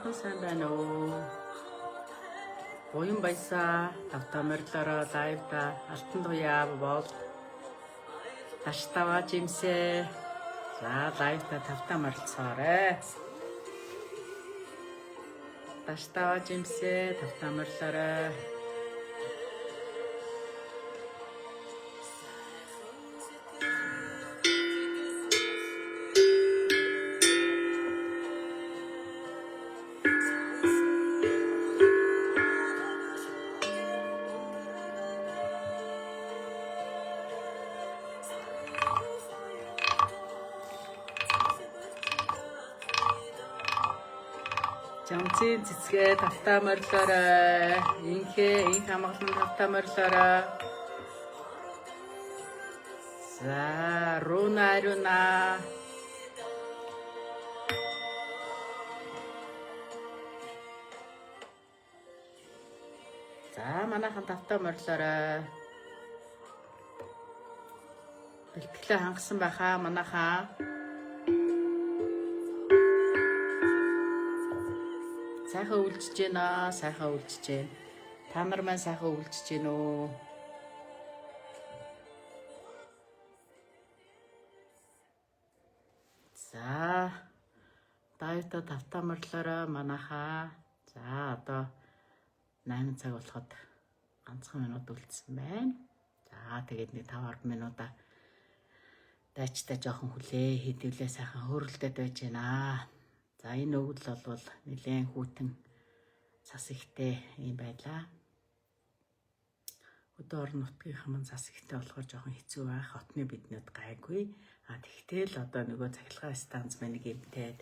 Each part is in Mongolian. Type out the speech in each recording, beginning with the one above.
бүхэн сайн байна уу? Буян баясаа, тавтаа морилороо лайвда алтан туяа болд таштаваа жимсээ. За лайвда тавтаа морилцоорой. Таштаваа жимсээ, тавтаа морилорой. Жамцын цэцгээ тавтаа морилорой. Инхээ инх амгалан тавтаа морилорой. За руна аруна. За манайхан тавтаа морилорой. Бэлтгэлээ хангасан байхаа манайхаа. Сайхан үлжиж гэнэ, сайхан үлжиж гэнэ. Та нар маань сайхан үлжиж гэнэ үү? За дайта тавтаа морилорой манайхаа. За одоо 8 цаг болоход ганцхан минут үлдсэн байна. За тэгээд нэг 5 10 минутаа дайчтай жоохон хүлээ хэдвлээ сайхан хөөрөлдөд байж байна. За энэ өвөл бол нэлээд хүйтэн цас ихтэй юм байлаа. Хөдөө орон нутгийн хаман цас ихтэй болохоор жоохон хэцүү байх. Хотны биднүүд гайгүй. А тэгтэл одоо нөгөө цахилгаан станц маань нэг эмтээд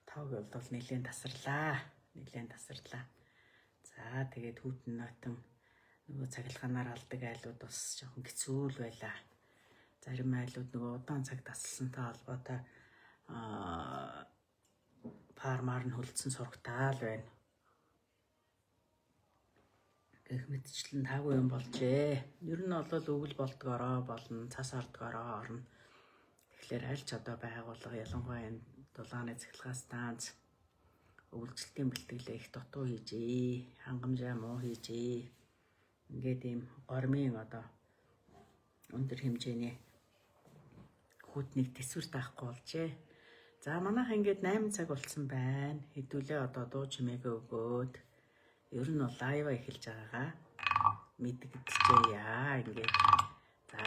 тоог бол нэлээд тасарлаа. Нэлээд тасарлаа. За тэгээд хүйтэн нойтон нөгөө цахилгаанаар алдаг айлууд бас жоохон хэцүү л байлаа. Зарим айлууд нөгөө удаан цаг тасалсантай холбоотой фармаар нь хөлдсөн сурагтаа л байна. Гэх мэтчлэн таагүй юм болжээ. Ер нь бол өвөл болдгоороо болно, цас ордгоороо орно. Тэгэхээр аль ч одоо байгууллага ялангуяа энэ дулааны цахилгаан станц өвөлжилтийн бэлтгэлээ их дутуу хийжээ. Хангамжаа муу хийжээ. Ингээд ийм гормын одоо өндөр хэмжээний хүүтнийг төсвөр таахгүй болжээ. За манайх ингээд 8 цаг болцсон байна. Хэдүүлээ одоо дуу чимээгээ өгөөд ер нь бол лайва эхэлж байгаагаа мэдэгдэжээ яа ингээд. За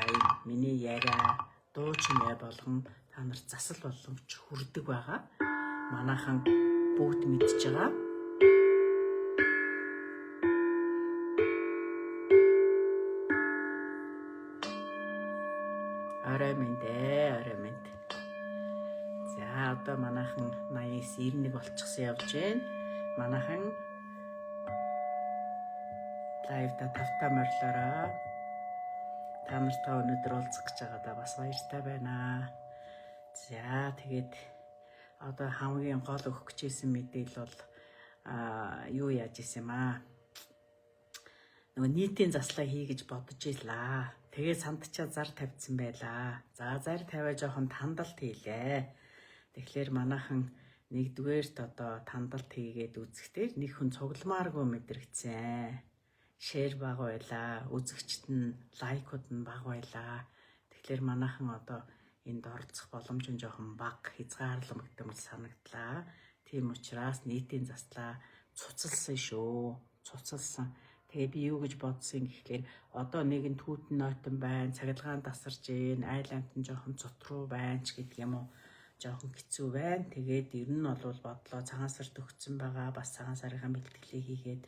миний яриа дуу чимээ болгон та нарт засал боломж хүрдэг байгаа. Манайхан бүгд мэдж байгаа. Орой минь дээ, орой минь. За одоо манайхан 89 91 болчихсон явж байна. Манайхан лайвда тавтаа морилороо. Та нартай өнөөдөр уулзах гэж байгаадаа бас баяртай байна. За тэгээд одоо хамгийн гол өгөх гэжсэн мэдээлэл бол юу яаж исэн юм аа. Нөгөө нийтийн заслаа хий гэж бодож илаа. Тэгээд сандчаа зар тавьсан байлаа. За зар тавиа жоохон тандалт хийлээ. Тэгэхээр манайхан нэгдүгээрт одоо тандалт хийгээд үзэхдээ нэг хүн цугламааргүй мэдрэгцэн. Шеэр бага байлаа, үзэгчд нь лайкууд нь бага байлаа. Тэгэхээр манайхан одоо энд оролцох боломж нь жоохон бага, хязгаарлагдмал санагдлаа. Тийм учраас нийтийн заслаа цуцалсан шүү. Цуцалсан. Тэгээ би юу гэж бодсон гэхлээр одоо нэгэн түүтэн нойтон байна, цахилгаан тасарж гин, айл амтан жоохон цутруу байна ч гэдэг юм уу. Жоохон хэцүү байна. Тэгээд ер нь бол бодлоо цагаан сар төгссөн байгаа. Бас цагаан сарынхаа бэлтгэлийг хийгээд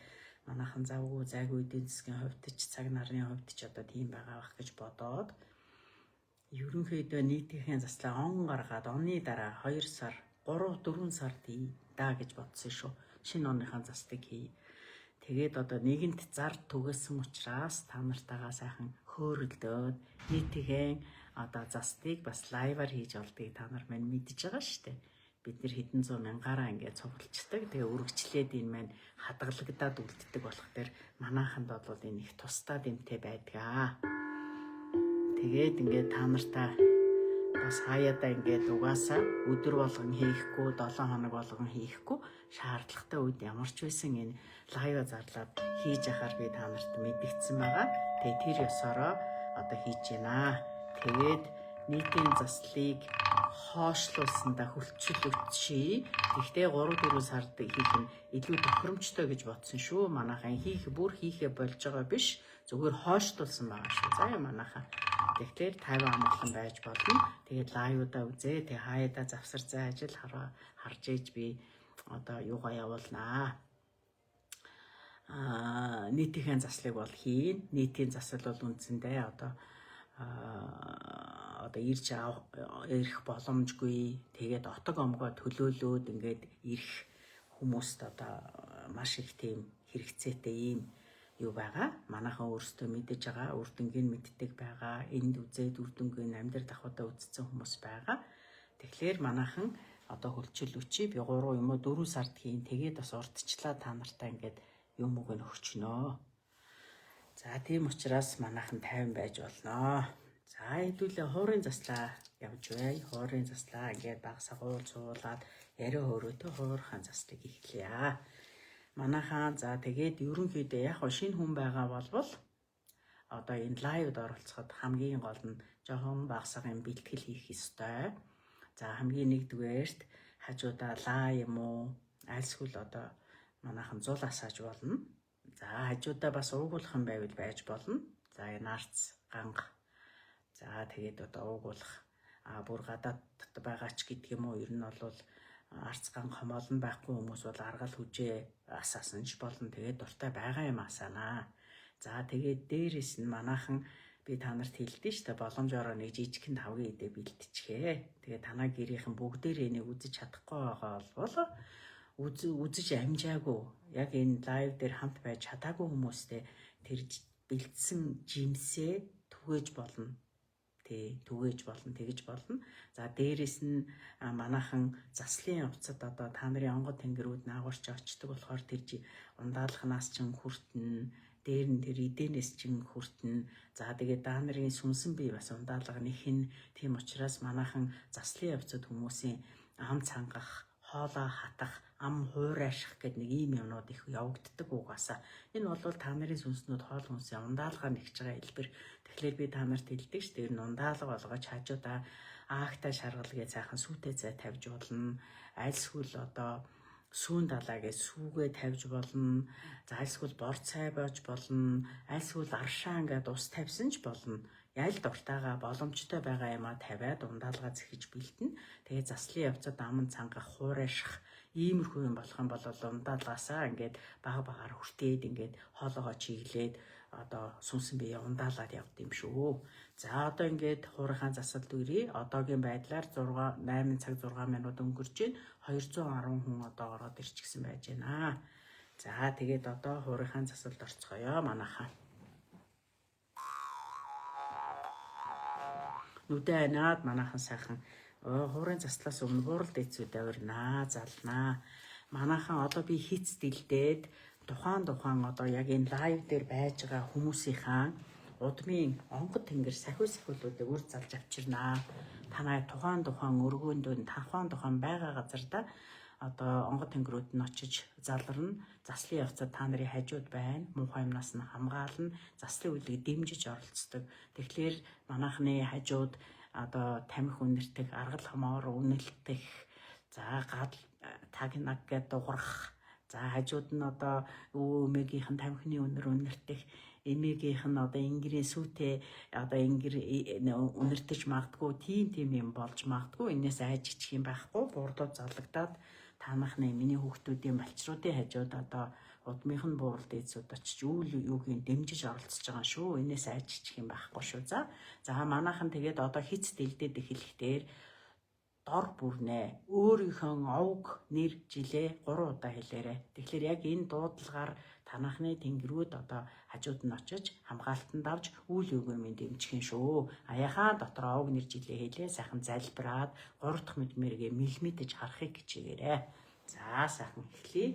манайхан завгүй зайгүй эдийн засгийн хувьд ч цаг нарны хувьд ч одоо тийм байгаа байх гэж бодоод ерөнхийдөө нийтийнхээ заслаа он гаргаад оны дараа 2 сар 3 4 сард даа гэж бодсон шүү. Шинэ оныхаа заслыг хий. Тэгээд одоо нэгэнт зар түгээсэн учраас та нартайгаа сайхан хөөрөлдөөд нийтийнхээ одоо застыг бас лайваар хийж олдгийг та нар мань мэдж байгаа шүү дээ. Бид нэр хэдэн зуун мянгаараа ингээд цуглалцдаг. Тэгээ үргэлжлээд энэ маань хадгалагдаад үлддэг болох дээр манайханд бол энэ их тусдаа дэмтэй байдгаа. Тэгээд ингээд та нартай Бас хаяадаа ингээд угаасаа өдөр болгон хийхгүй, 7 хоног болгон хийхгүй шаардлагатай үед ямар ч байсан энэ live зарлаад хийж ахаар би та нарт мэдэгдсэн байгаа. Тэгээ тэр ёсороо одоо хийж байна. Тэгээд нийтийн заслыг хоошлуулсандаа хөлчил өтший. Гэхдээ 3 4 сард хийх нь илүү тохиромжтой гэж бодсон шүү. Манайхан хийх бүр хийхэ болж байгаа биш. Зүгээр хоошлуулсан байгаа шүү. За яа манайхан. Тэгэхээр 50 амгалан байж болно. Тэгээд live-уудаа үзээ. Тэг хаяадаа завсар зай ажил харж ээж би одоо юугаа явуулнаа. Нийтийн заслыг бол хийн. Нийтийн засал бол үндсэндээ одоо одоо ирж ирэх боломжгүй. Тэгээд отог омгоо төлөөлөөд ингээд ирэх хүмүүст одоо маш их тийм хэрэгцээтэй ийм юу байгаа. Манайхан өөрсдөө мэдэж байгаа, үр дүнгийг мэддэг байгаа. Энд үзээд үр дүнгийн амьдрал давхуудаа үзсэн хүмүүс байгаа. Тэгэхээр манайхан одоо хөлчил өчий би 3 юм уу 4 сард хийн. Тэгээд бас урдчлаа та нартай ингээд юм үг нь өгчнөө. За тийм учраас манайхан 50 байж болноо. За хэдүүлээ хуурын заслаа явж бай. Хуурын заслаа ингээд багасаа гуул суулаад яриа хөөрөөтэй хуурхан заслыг эхлэе. Манайхан за тэгээд ерөнхийдөө яг шинэ хүн байгаа болвол одоо энэ live-д оролцоход хамгийн гол нь жоохон багасаа юм бэлтгэл хийх ёстой. За хамгийн нэгдүгээрт хажуудаа лаа юм уу альсгүй одоо манайхан зул асааж болно. За хажуудаа бас уугуулах юм байвал байж болно. За энэ арц ганга. За тэгээд одоо уугуулах бүр гадаад байгаа ч гэдэг юм уу ер нь бол арц ганга хомоол нь байхгүй хүмүүс бол аргал хүжээ асаасан ч болно. Тэгээд дуртай байгаа юм асаанаа. За тэгээд дээрэс нь манайхан би та нарт хэлдэж шүү дээ боломжоор нэг жижигхэн тавгийн идэ бэлтчихээ. Тэгээд танаа гэрийнхэн бүгдээрээ энийг үзэж чадахгүй байгаа бол үзэж амжаагүй яг энэ live дээр хамт байж чадаагүй хүмүүстэй тэр бэлдсэн жимсээ түгээж болно. Тий, түгээж болно, тэгэж болно. За дээрэс нь манайхан заслын явцад одоо та нарын онгод тэнгэрүүд наагурч очдөг болохоор тэр ундаалхнаас чин хүртэн, дээр нь тэр идэнээс чин хүртэн. За тэгээд та нарын сүнсэн бие бас ундаалга нэхэн. Тийм учраас манайхан заслын явцад хүмүүсийн ам цангах, хоолоо хатах, ам хуурайших гэдэг нэг ийм юмнууд их явагддаг угаасаа. Энэ бол та нарын сүнснүүд хоол хүнсээ ундаалгаа нэгж байгаа хэлбэр. Тэгэхээр би та нарт хэлдэг ш. Тэр нь ундаалга болгож хажуудаа аагтай шаргал гэж сайхан сүүтэй цай тавьж болно. Альсгүй л одоо сүүн далаа гэж сүүгээ тавьж болно. За альсгүй бор цай боож болно. Альсгүй аршаан гэдээ ус тавьсан ч болно. Ял дуртайгаа боломжтой байгаа юмаа тавиад ундаалгаа зэхэж бэлтэнэ. Тэгээ заслын явцад аман цангах, хуурайших иймэрхүү юм болох юм бол ундаалгаасаа ингээд баг багаар хүртээд ингээд хоолоогоо чиглээд одоо сүнсэн бие ундаалаад явд юм шүү. За одоо ингээд хуурынхаа засалд үрээ. Одоогийн байдлаар 6 8 цаг 6 минут өнгөрч байна. 210 хүн одоо ороод ирчихсэн байж байна. За тэгээд одоо хуурынхаа засалд орцгоё манайхаа. Нүдэ аниад манайхан сайхан хуурын заслаас өмнө буурал дээдсүүд авирнаа, залнаа. Манайхан одоо би хиц дэлдээд тухайн одоо яг энэ live дээр байж байгаа хүмүүсийнхаа удмын онгод тэнгэр сахиу сахиулуудыг үр залж авчирнаа. Танай тухайн өргөөндөө тухайн байгаа газарда одоо онгод тэнгэрүүд нь очиж заларна. Заслын явцад та нарын хажууд байна. Муухай юмнаас нь хамгаална. Заслын үйлийг дэмжиж оролцдог. Тэгэхээр манайхны хажууд одоо тамхи үнэртэх, аргал хомоор үнэлтэх, за гал тагнаг гэдээ дуурах. За хажууд нь одоо өвөө эмээгийнх нь тамхины үнэр үнэртэх, эмээгийнх нь одоо ингэрийн сүйтэй одоо ингэр үнэртэж магадгүй тийм юм болж магадгүй. Энээс айж ичих юм байхгүй. Бурдууд залагдаад танахны миний хүүхдүүдийн балчруудын хажууд одоо удмынх нь буурал дээдсүүд очиж үйл юугийн дэмжиж оролцож байгаа шүү. Энээс айж ичих юм байхгүй шүү. За манайхан тэгээд одоо хиц дэлдээд эхлэхдээ дор бүрнэ өөрийнхөө овг нэр жилээ 3 удаа хэлээрэй. Тэгэхээр яг энэ дуудлагаар танахны тэнгэрүүд одоо хажууд нь очиж хамгаалтанд авч үйл өгөө минь дэмжих юм шүү. Аяхаа дотор овг нэр жилээ хэлээ сайхан залбираад 3 дахь мэдмэргээ мэлмидэж харахыг хичээгээрэй. За сайхан эхлэе.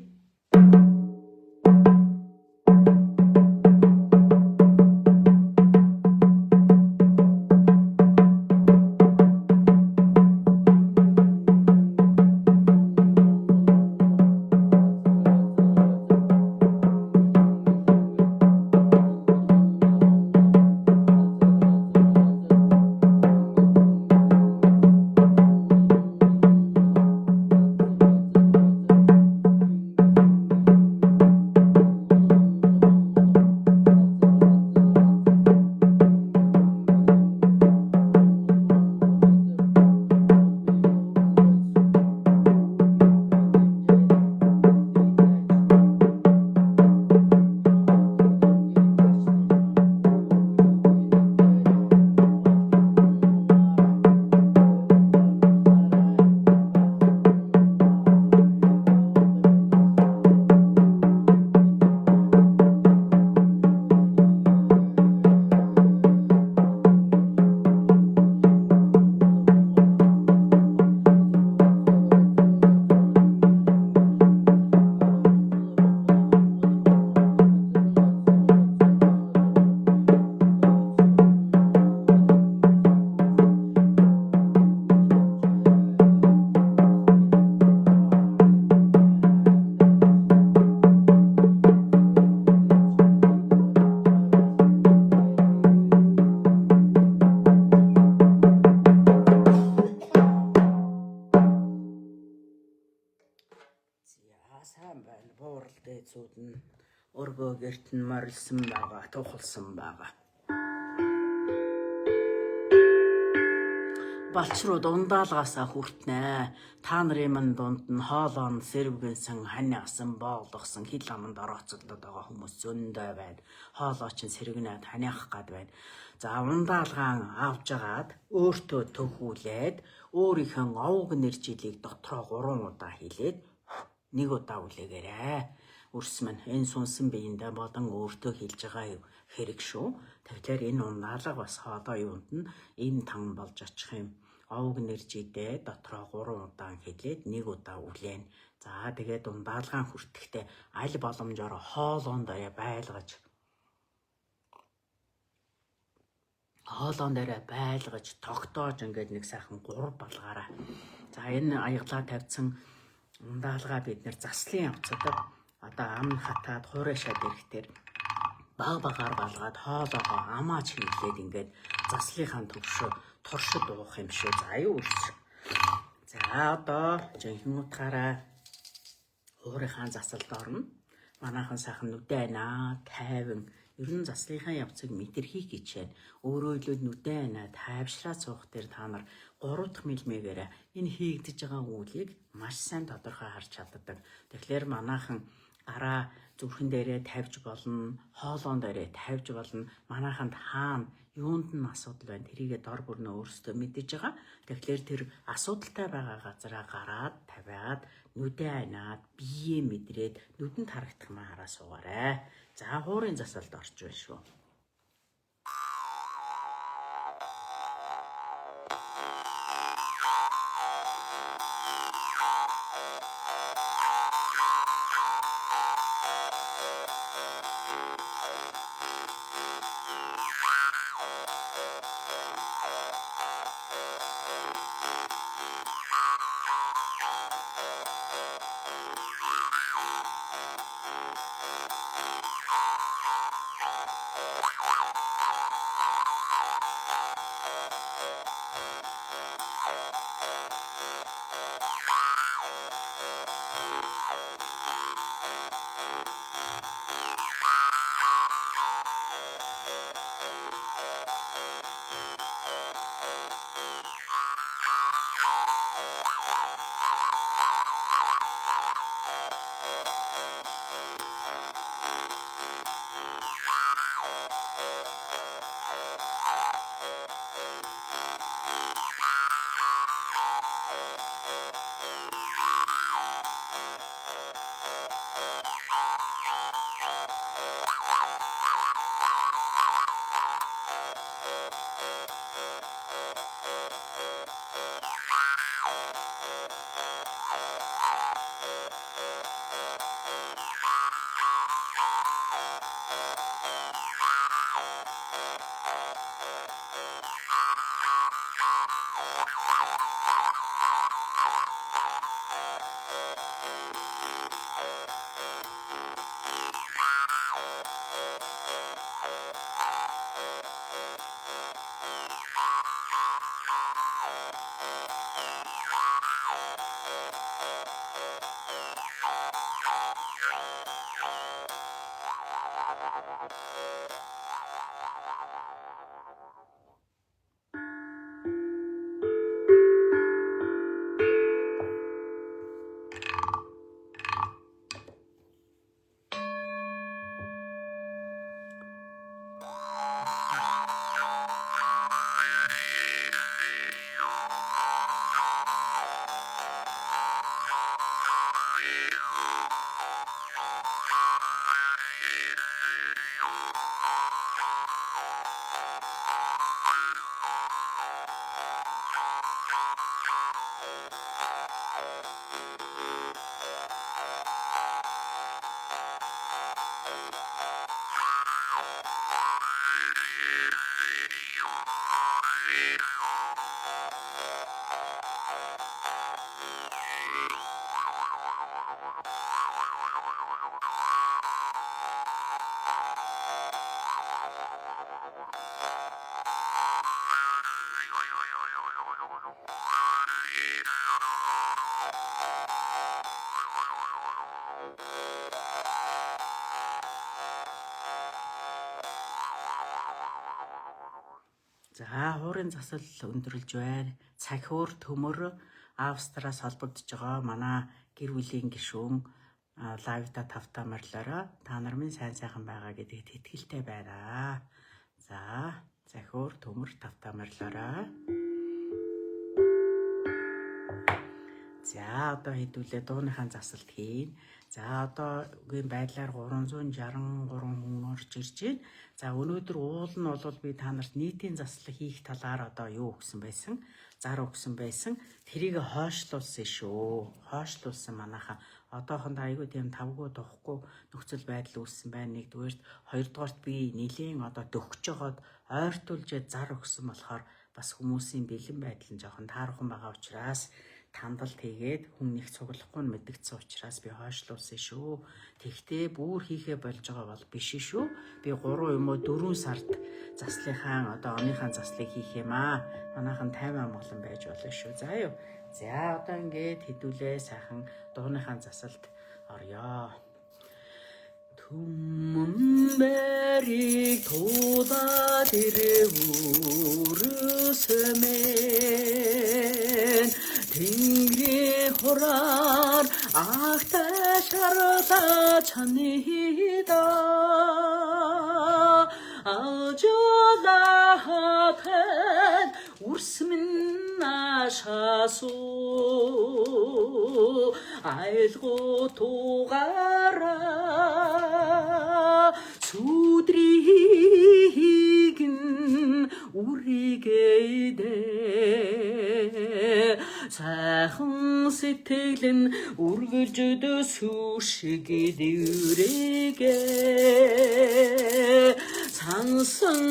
Найзууд нь өргөө герт нь морилсан байгаа, тухалсан байгаа. Балчрууд ундаалгаасаа хүртнэ. Та нарын мань дунд нь хоолоо нь сэрвгэнсэн, ханиасан, боолгосон, хил аманд орооцолдод байгаа хүмүүс зөндөө байна. Хоолоо чинь сэргэнээд ханиах гад байна. За ундаалгаан авч агаад өөртөө төхүүлээд өөрийнхөө овг нэр жилийг дотроо 3 удаа хилээд нэг удаа үлээгээрэй. Өрс мань энэ сүнсэн биендээ болон өөртөө хилж байгаа хэрэг шүү. Тэгэхээр энэ ундаалга бас хоолой юунд нь ийм тан болж очих юм. Овг нэрж идээ дотроо 3 удаан хилээд нэг удаа үлээн. За тэгээд ундаалгаан хүртэхдээ аль боломжоор хоолоон дээрээ байлгаж тогтоож ингээд нэг сайхан 3 балгаараа. За энэ аяглаа тавьсан ундаалгаа бид нэр заслын явцад одоо ам хатаад хуурайшаад ирэхдээ баг багаар балгаад хоолоогоо амаа чиглээд ингээд заслынхаа төвшөө туршид уух юм шүү. За аюу үрс. За одоо жинхэнэ утгаараа хуурынхаа засалд орно. Манайхан сайхан нүдэ айнаа тайван ер нь заслынхаа явцыг мэдэрхий хичээн. Өөрөөр хэлбэл нүдэ айнаа тайвшраад суух дээр та нар 3 дахь мэлмэгээр энэ хийгдэж байгаа үйлийг маш сайн тодорхой харж чаддаг. Тэгэхээр манайхан гараа зүрхэн дээрээ тавьж болно, хоолоон дээрээ тавьж болно. Манайханд хаана юунд нь асуудал байна тэрийгэ дор бүрнөө өөрсдөө мэдэж байгаа. Тэгэхээр тэр асуудалтай байгаа газараа гараад тавиад нүдэ айнаад биеэ мэдрээд нүдэнд харагдах юм хараа суугаарай. За хуурын засалд орж байна шүү. За, хуурын засал өндөрлж байна. Цахиур төмөр Австраас холбогдож байгаа манай гэр бүлийн гишүүн live-да тавтаа морилоорой. Та нар минь сайн сайхан байгаа гэдэгт итгэлтэй байна. За, захиур төмөр тавтаа морилоорой. За, одоо хэдүүлээ дууныхаа засалт хийн. За, одоогийн байдлаар 363 хүн орж ирж байна. За, өнөөдөр уул нь бол би та нарт нийтийн заслал хийх талаар одоо юу өгсөн байсан? Зар өгсөн байсан. Тэрийг хойшлуулсан шүү. Хойшлуулсан манайхаа. Одоохондоо айгүй тийм тавгүй тухгүй нөхцөл байдал үүссэн байна. Нэгдүгээрт, хоёрдугаарт би нэлээн одоо дөхөж жогоод ойртуулж зар өгсөн болохоор бас хүмүүсийн бэлэн байдал нь жоохон таархан байгаа учраас тандалт хийгээд хүн нэг цуглахгүй нь мэдэгдсэн учраас би хойшлуулсан шүү. Тэгтээ бүр хийхээ болж байгаа бол биш шүү. Би 3 юм уу 4 сард заслынхаа одоо оныхаа заслыг хийх юм аа. Манайхан 50 амгалан байж болно шүү. За юу. За одоо ингээд хэдүүлээ сайхан дууныхаа засалд орё. Түмэн бэрийг туулаад ирэвүрсмэн Тэнгэрийн хураар агтай шарлаа чанида Ажуулахад үрсмэн наашаасуу айлгуу тугаараа сүдрийг нь үргээдэ сайхан сэтгэл нь үргэлж дөсүү шиг дэврэгэ сансан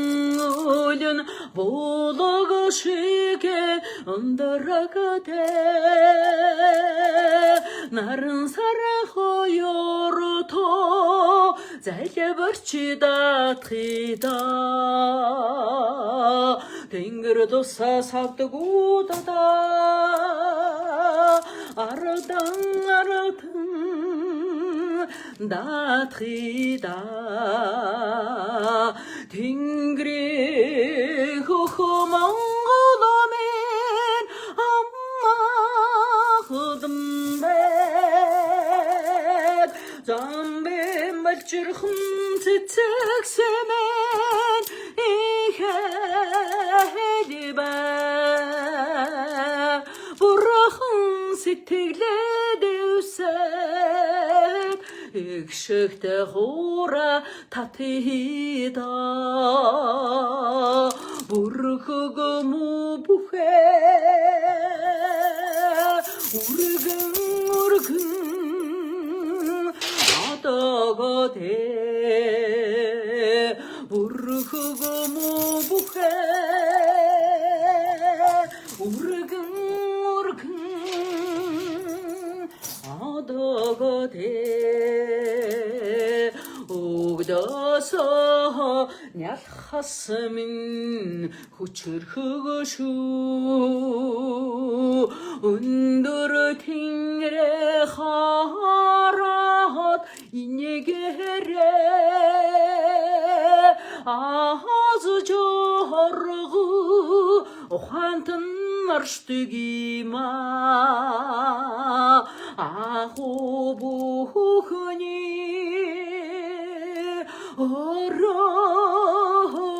өлн булаг шиг өндрөгдэ наран сар хоёр то залбирч даатхида тэнгэр тусаа савдгуудаа ардан ардан даатхида Тэнгэрийн хөхөө Монгол минь аммахлан бэг замбэн малчирхан цэцэгсэмэн ихэли Бурхан сэтгэлээ дэвсэд эгшигтэй хуура татъя бүрхэг мүү бүхээ үргэн үргэн одоогоо бүрхэг мүү бүхээ үргэн үргэн одоогоо өгдөөсөө нялхас минь хүчрхэг шүү өндөр тэнгэрээ хараад инээгээрээ аз жоргоо ухаантан оршдог юм аа аху бүхний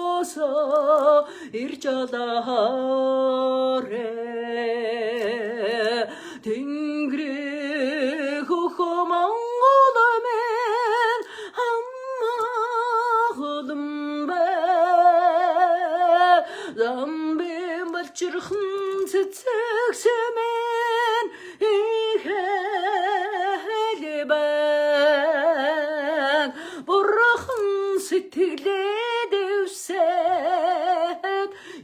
өрөөсөө ирж олоорой Тэнгэрийн хөхөө Монгол минь аммахлан бай замбин балчирхан цэцэгсэмэн ихэли бай Бурхан сэтгэлээ дэвсэд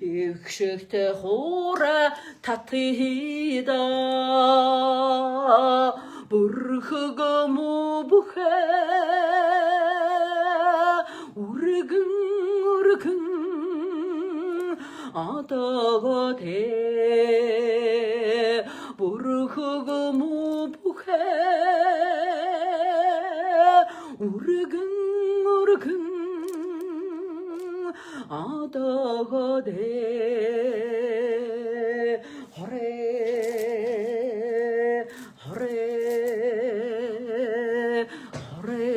эгшигтэй хуура татъя бүрхэг мүү бүхээ үргэн үргэн одоогоо бүрхэг мүү бүхээ үргэн үргэн одоогод хорэ хорэ хорэ.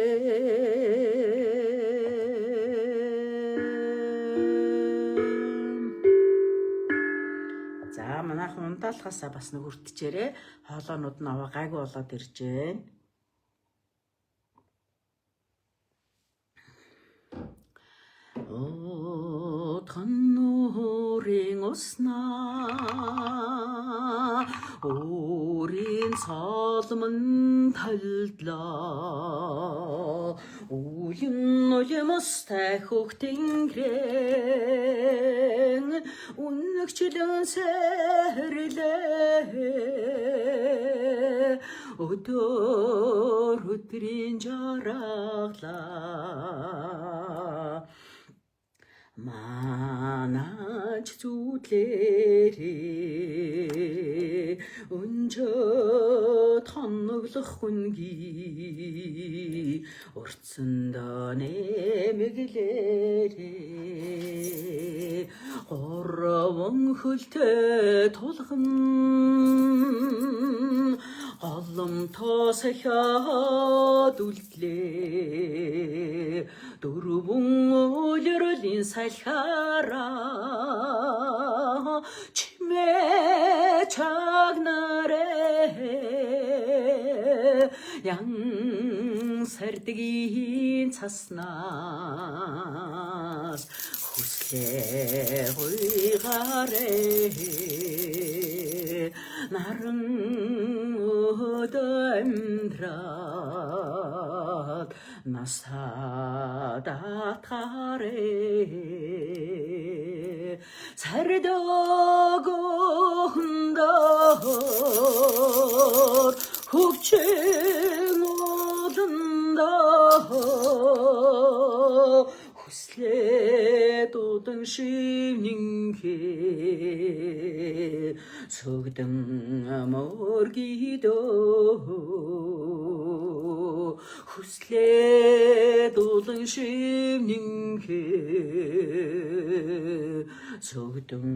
За манайхан ундаалхаасаа бас нэг хүртчээрээ хоолоонууд нь аваа гайгүй болоод ирж байна. Утхан нуурын уснаа өөрийн цолмон толдлоо, Үлэн нулимстай хөх тэнгэрэн үнэгчлэн сэрлээ, өдөр өдрийн жаргалаа манаач зүудлээрээ өнжөөд хоноглох хүнгүй уртсандаа нэмэглээрээ, гурван хөлтэй тулган голомтоо сахиад үлдлээ, дөрвөн улирлын салхиараа чимээ чагнарэ, ян сэрдгийн цаснаас хүслээ гуйгаарэ, наран өдөө амьдраад насаа даатгаарэ, сардаг өндөр хөвчин ууландаа хүслээ дудан шивнэнхээ сөгдөн мөргидөө, хүслээ дулан шивнэнхээ сөгдөн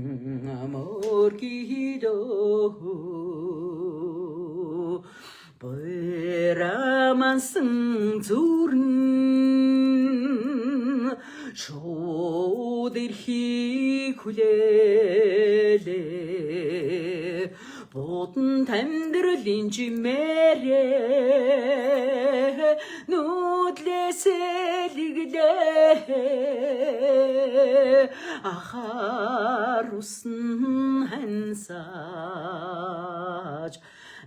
мөргидөө, буйрамансан зүрн шууд эрхийг хүлээлээ, будан амьдралын жимээрээ нүүдлээсээ лиглээ, ахаар усан хансааж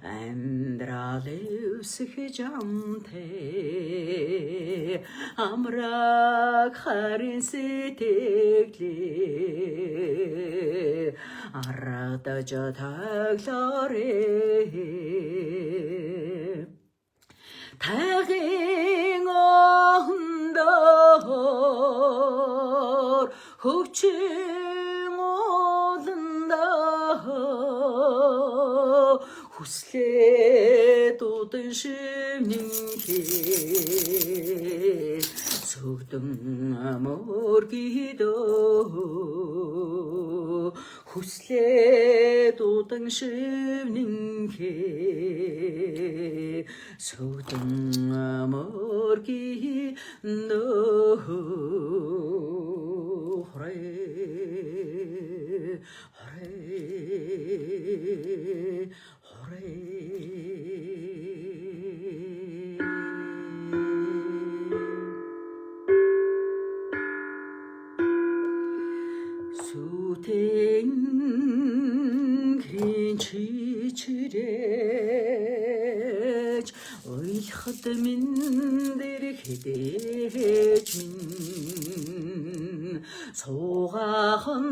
амьдрал эвсэх жамтай, амраг харин сэтгэлээ арадаж таглаарэ, тайгын өндөр хөвчин ууландаа хүслээ дудан шивнэнхээ сөгдөн мөргидөө, хүслээ дудан шивнэнхээ сөгдөн мөргидөө. Хорэ хорэ хорэ. Сүтэнгэрийн чичрэж уйлахад минь дээр хэдэж минь суугахан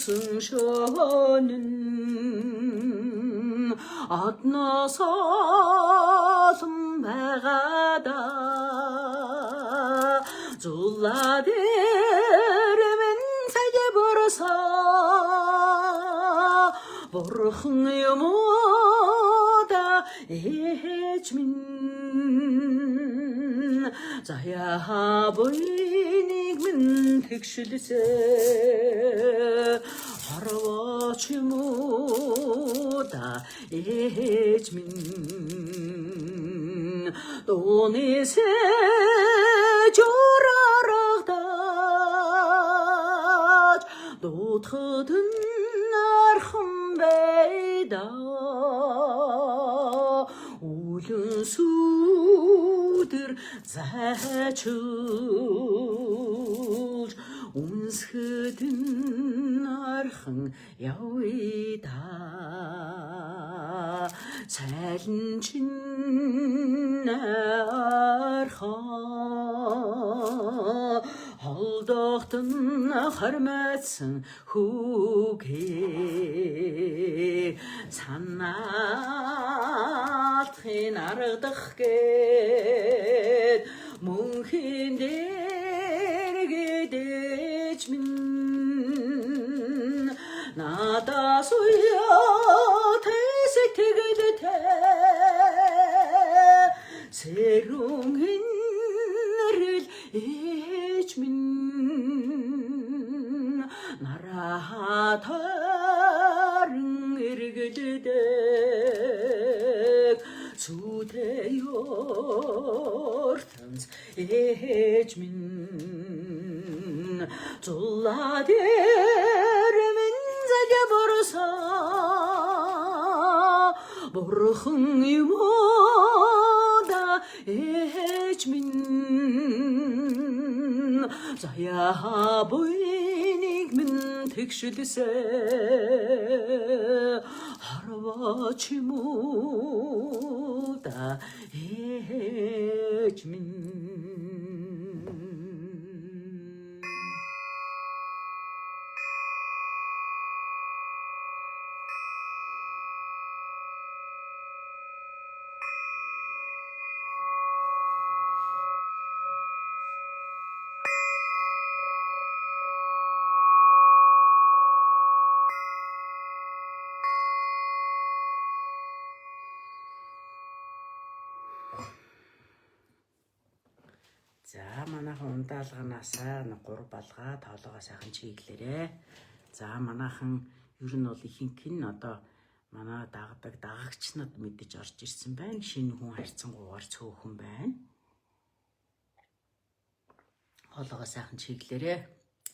шөнөн одноос олон байгаадаа зулаа дээр минь салбарсаа бурхан юм уу да ээж минь заяа буйныг минь тэгшилсэ хорвооч юм уу да ээж минь дууны жоророгдож дуудахад нь архан байда үлэн сүдэр зайчилж үнсгэд нь архан явъя да цайлан чин архан холдохтон хормойдсон хүүгээ санаалтахын аргадах гээд мөнхийн дэргэдэж минь надаас уяа сэтгэлтэй сэрүүн инрэл ээж минь нараа тойрон эргэлдэг сүтэй ертөнц ээж минь зулаа дээр минь залбирсан бурхан юм уу да ээж минь заяа буйныг минь тэгшилсэ хорвооч юм уу да ээж минь. За манайхан ундаалганаасаа нэг 3 балгаа тоолоогоо сайхан чиглээрээ. За манайхан ер нь бол ихэнх нь одоо манай дагдаг дагагч над мэдэж орж ирсэн байна. Шинэ хүн харьцангуйгаар цөөхөн байна. Хоолоогоо сайхан чиглээрээ.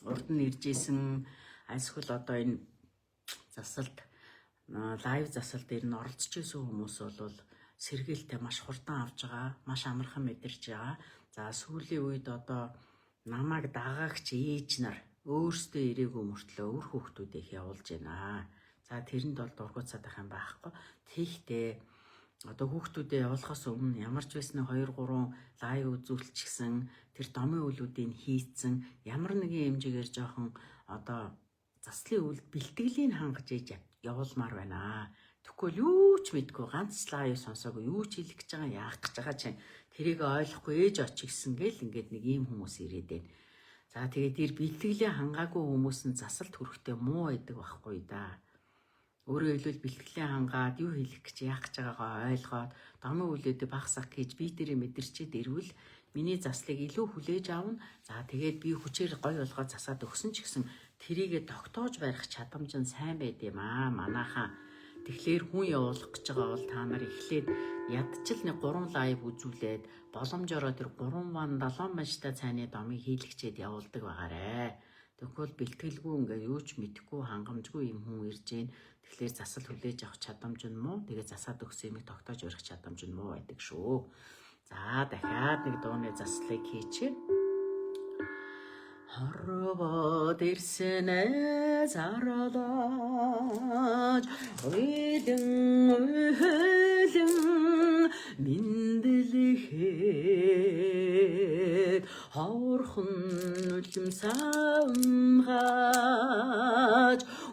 Урд нь ирж исэн альсгал одоо энэ засалд лайв засал дээр нь оролцож исэн хүмүүс бол сэргийлтээ маш хурдан авч байгаа, маш амархан мэдэрч байгаа. За сүүлийн үед одоо намайг дагагч ээж нар өөрсдөө ирээгүй мөртлөө өөр хүүхдүүдээ их явуулж байна. За тэрэнд бол дургуй цадах юм байхгүй. Тийхтэй одоо хүүхдүүдээ явуулахаас өмнө ямар ч байсан 2 3 лайв үзүүлчихсэн, тэр домын үйлүүдийг хийцэн, ямар нэгэн хэмжээгээр жоохон одоо заслын үйл бэлтгэлийг хангаж ээж явуулмаар байна. Тэгэхгүй юу ч мэдгүй ганц лайв сонсоогүй юу ч хэлэх гэж байгаа, яах гэж байгаа чинь тэрийг ойлгохгүй ээж очих гэсэн гээл ингээд нэг ийм хүмүүс ирээд байна. За тэгээд тэр бэлтгэлээ хангаагүй хүмүүс нь засалт хүрэхтэй муу байдаг байхгүй да. Өөрөөр хэлбэл бэлтгэлээ хангаад юу хэлэх гэж яах гэж байгаагаа ойлгоод домын үйлүүдээ багсах гэж би тэрийг мэдэрчээд ирвэл миний заслыг илүү хүлээж авна. За тэгээд би хүчээр гой болгоод засаад өгсөн ч гэсэн тэрийгэ тогтоож барих чадамж нь сайн байд юм аа манайхаа. Тэгэхээр хүн явуулах гэж байгаа бол та нар эхлээд ядчил нэг 3 лайв үзүүлээд боломжороо тэр 3 ван 7 мажтай цайны домыг хийлгчээд явуулдаг байгаарэ. Тэгвэл бэлтгэлгүй ингээ юу ч мэдэхгүй хангамжгүй юм хүн ирж гин. Тэгэхээр засал хүлээж авах чадамж нь муу. Тэгээ засаад өгсөн юмыг тогтоож барих чадамж нь муу байдаг шүү. За дахиад нэг дууны заслыг хийчихье. Хорвоод ирсэнээ зарлаж уйлан уйлан мэндэлэхэд ховорхон үлэм самгааж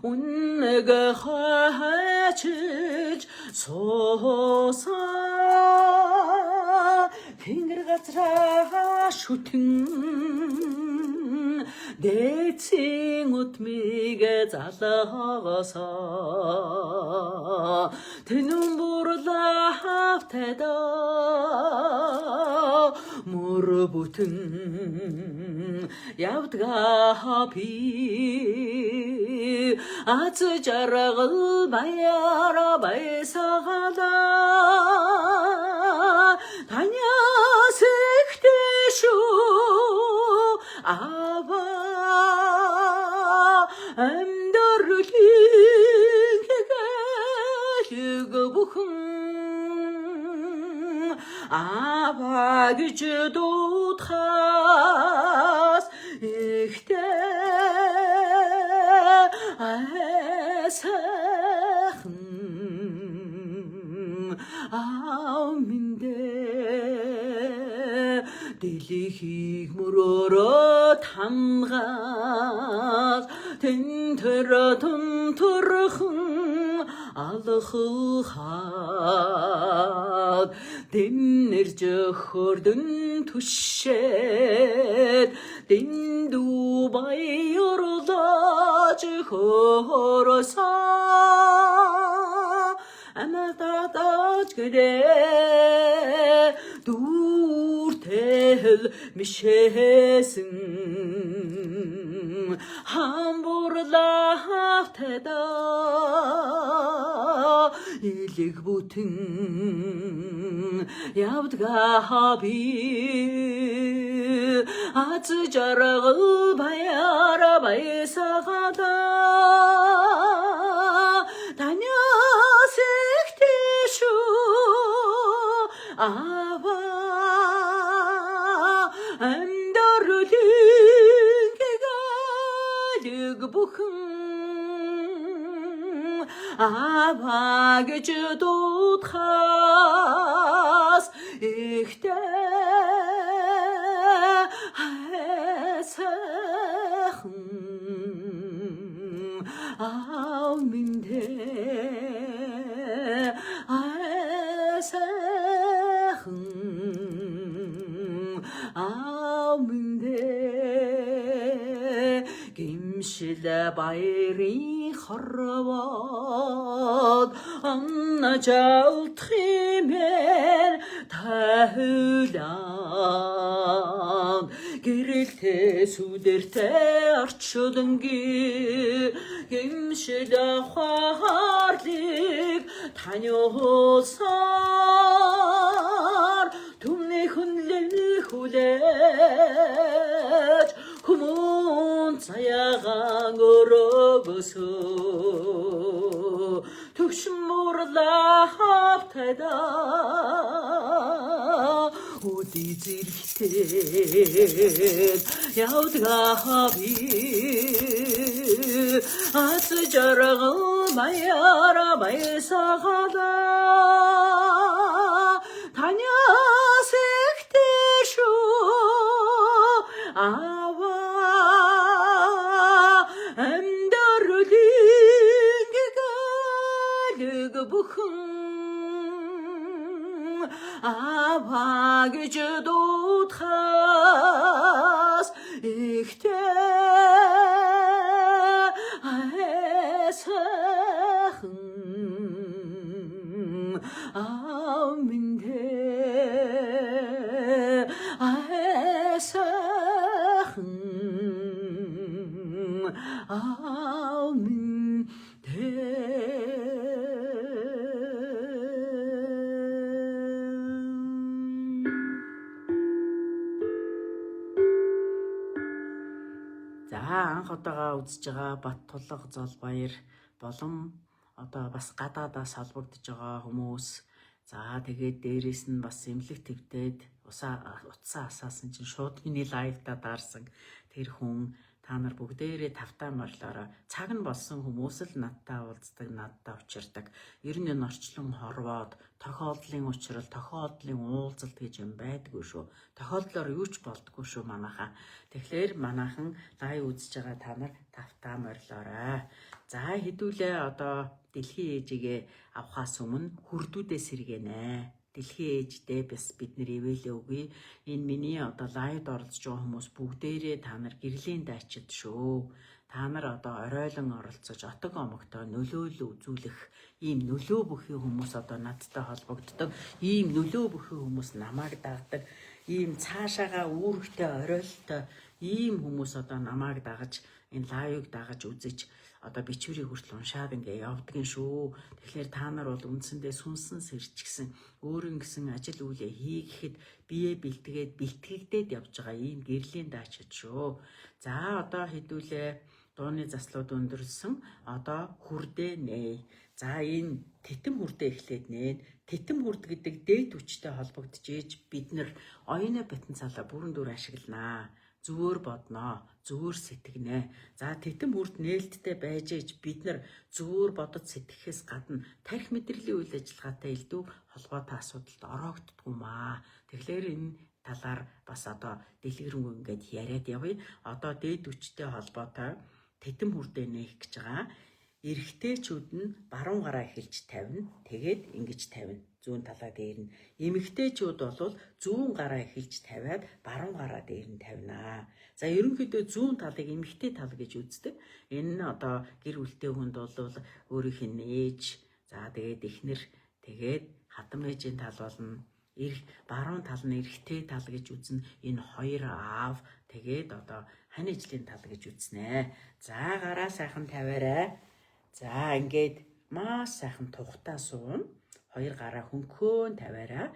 үнэг хачилж суусан тэнгэр газраа шүтэн дээдсийн үтмийг залгоосоо тэнүн бурлаавтайда мөр бүтэн Явдгаа би аз жаргал баяра байсагалаа танаас ихтэй шүү Аава, амьдралын хэлэг бүхэн Аава гэж дуудахаас ихтэй сайхан аав минь дээ. Дэлхийг мөрөөрөө тамгаас тэнтэр тунтурхан алхахад дэмнэр жөхөрдөн түшээд дэндүү баярлаж хөөрсөн амтатаж гэрээ дүүртэл мишээсэн хамбурлаавтада илэг бүтэн явдгаа би аз жаргал баяра баясагада танаас ихтэй шүү Аава, амьдралын гэлэг бүхэн Аава гэж дуудахаас ихтэй сайхан аав минь дээ, сайхан аав минь дээ. Гимшил баярын хорвоод онож алдах хэмээр тайлан гэрэлтэй сүдэртэй орчлонгийн гимшил ухаарлыг таниулсаар түмний хүнлэн хүлээж хүмүүн цаягаан өрөөгөсөө төгшин муурлаавтайда үди зэрэгтэй явдгаа би аз жаргал маяра баясагала танаас ихтэй шүү Аава, амьдралын гэлэг бүхэн Аава гэж дуудахаас ихтэй сайхан аав минь дээ, сайхан аав минь дээ. За, анх удаага үзэж байгаа Бат Тулга Зол Баяр болон одоо бас гадаадаас холбогдож байгаа хүмүүс, за тэгээд дээрэс нь бас эмнэлэг твдээд усаа утсаа асаасан чинь шууд миний live даа даарсан тэр хүн, та нар бүгдээрээ тавтаа морилоорой. Цаг нь болсон хүмүүс л надтай уулздаг, надтай учирдаг. Ер нь энэ орчлон хорвоод тохиолдлын учрал, тохиолдлын уулзалт гэж юм байдаггүй шүү. Тохиолдлоор юу ч болдгоо шүү манайхаа. Тэгэхээр манайхан live үзэж байгаа та нар тавтаа морилоорой. За, хэдүүлээ одоо дэлхийн ээжигээ авахаас өмнө хүрдүүдээ сэргэнэ. Дэлхийн ээждээ бас бид нэр ивэлээ өгье. Энэ миний одоо live д оролцож байгаа хүмүүс бүгдээрээ та нар гэрлийн дайчид шүү. Та нар одоо оройлон оролцож отог омогтой нөлөөлөл үзүүлэх ийм нөлөө бүхий хүмүүс одоо надтай холбогддог. Ийм нөлөө бүхий хүмүүс намайг дагдаг. Ийм цаашаага үүрэгтэй оройлолтой Ийм хүмүүс одоо намайг дагаж, энэ live ыг дагаж үзэж, одоо бичвэрийг хүртэл уншаад ингээ явдгийн шүү. Тэгэхээр та нар бол үндсэндээ сүнсэн сэрчгсэн, өөрийн гэсэн ажил үйлээ хийхэд бие бэлтгээд бэлтгэгдээд явж байгаа ийм гэрлийн даачид шүү. За, одоо хэдүүлээ дууны заслууд өндөрлсөн. Одоо хүрдээ нээ. За, энэ тэтим хүрдээ эхлээд нээн. Тэтим хүрд гэдэг дээд хүчтэй холбогдож бид нар оюуны потенциалаа бүрэн дүр ашигланаа, зөвөр бодноо, зөвөр сэтгэнэ. За, тэтим хүрд нээлттэй байж ээж бид нар зөвөр бодож сэтгэхээс гадна тархи мэдрэлийн үйл ажиллагаатай элдв холбоотой асуудалд ороогддгүй маа. Тэгэхээр энэ талаар бас одоо дэлгэрэнгүй ингээд яриад явъя. Одоо дээд хүчтэй холбоотой тэтим хүрдээ нээх гэж байгаа. Эрэгтэйчүүд нь баруун гараа эхэлж тавина. Тэгээд ингэж тавина. Зүүн талаа дээр нь. Эмэгтэйчүүд бол зүүн гараа эхэлж тавиад баруун гараа дээр нь тавина. За, ерөнхийдөө зүүн талыг эмэгтэй тал гэж үздэг. Энэ нь одоо гэр бүлтэй хүнд бол өөрийнх нь ээж, за тэгээд эхнэр, тэгээд хатам ээжийн тал болно. Эрх баруун тал нь эрэгтэй тал гэж үзнэ. Энэ хоёр аав, тэгээд одоо хань ижлийн тал гэж үзнэ. За, гараа сайхан тавиарай. За, ингээд маш сайхан тухтаа суун. Хоёр гараа хөнхөөн тавиарай.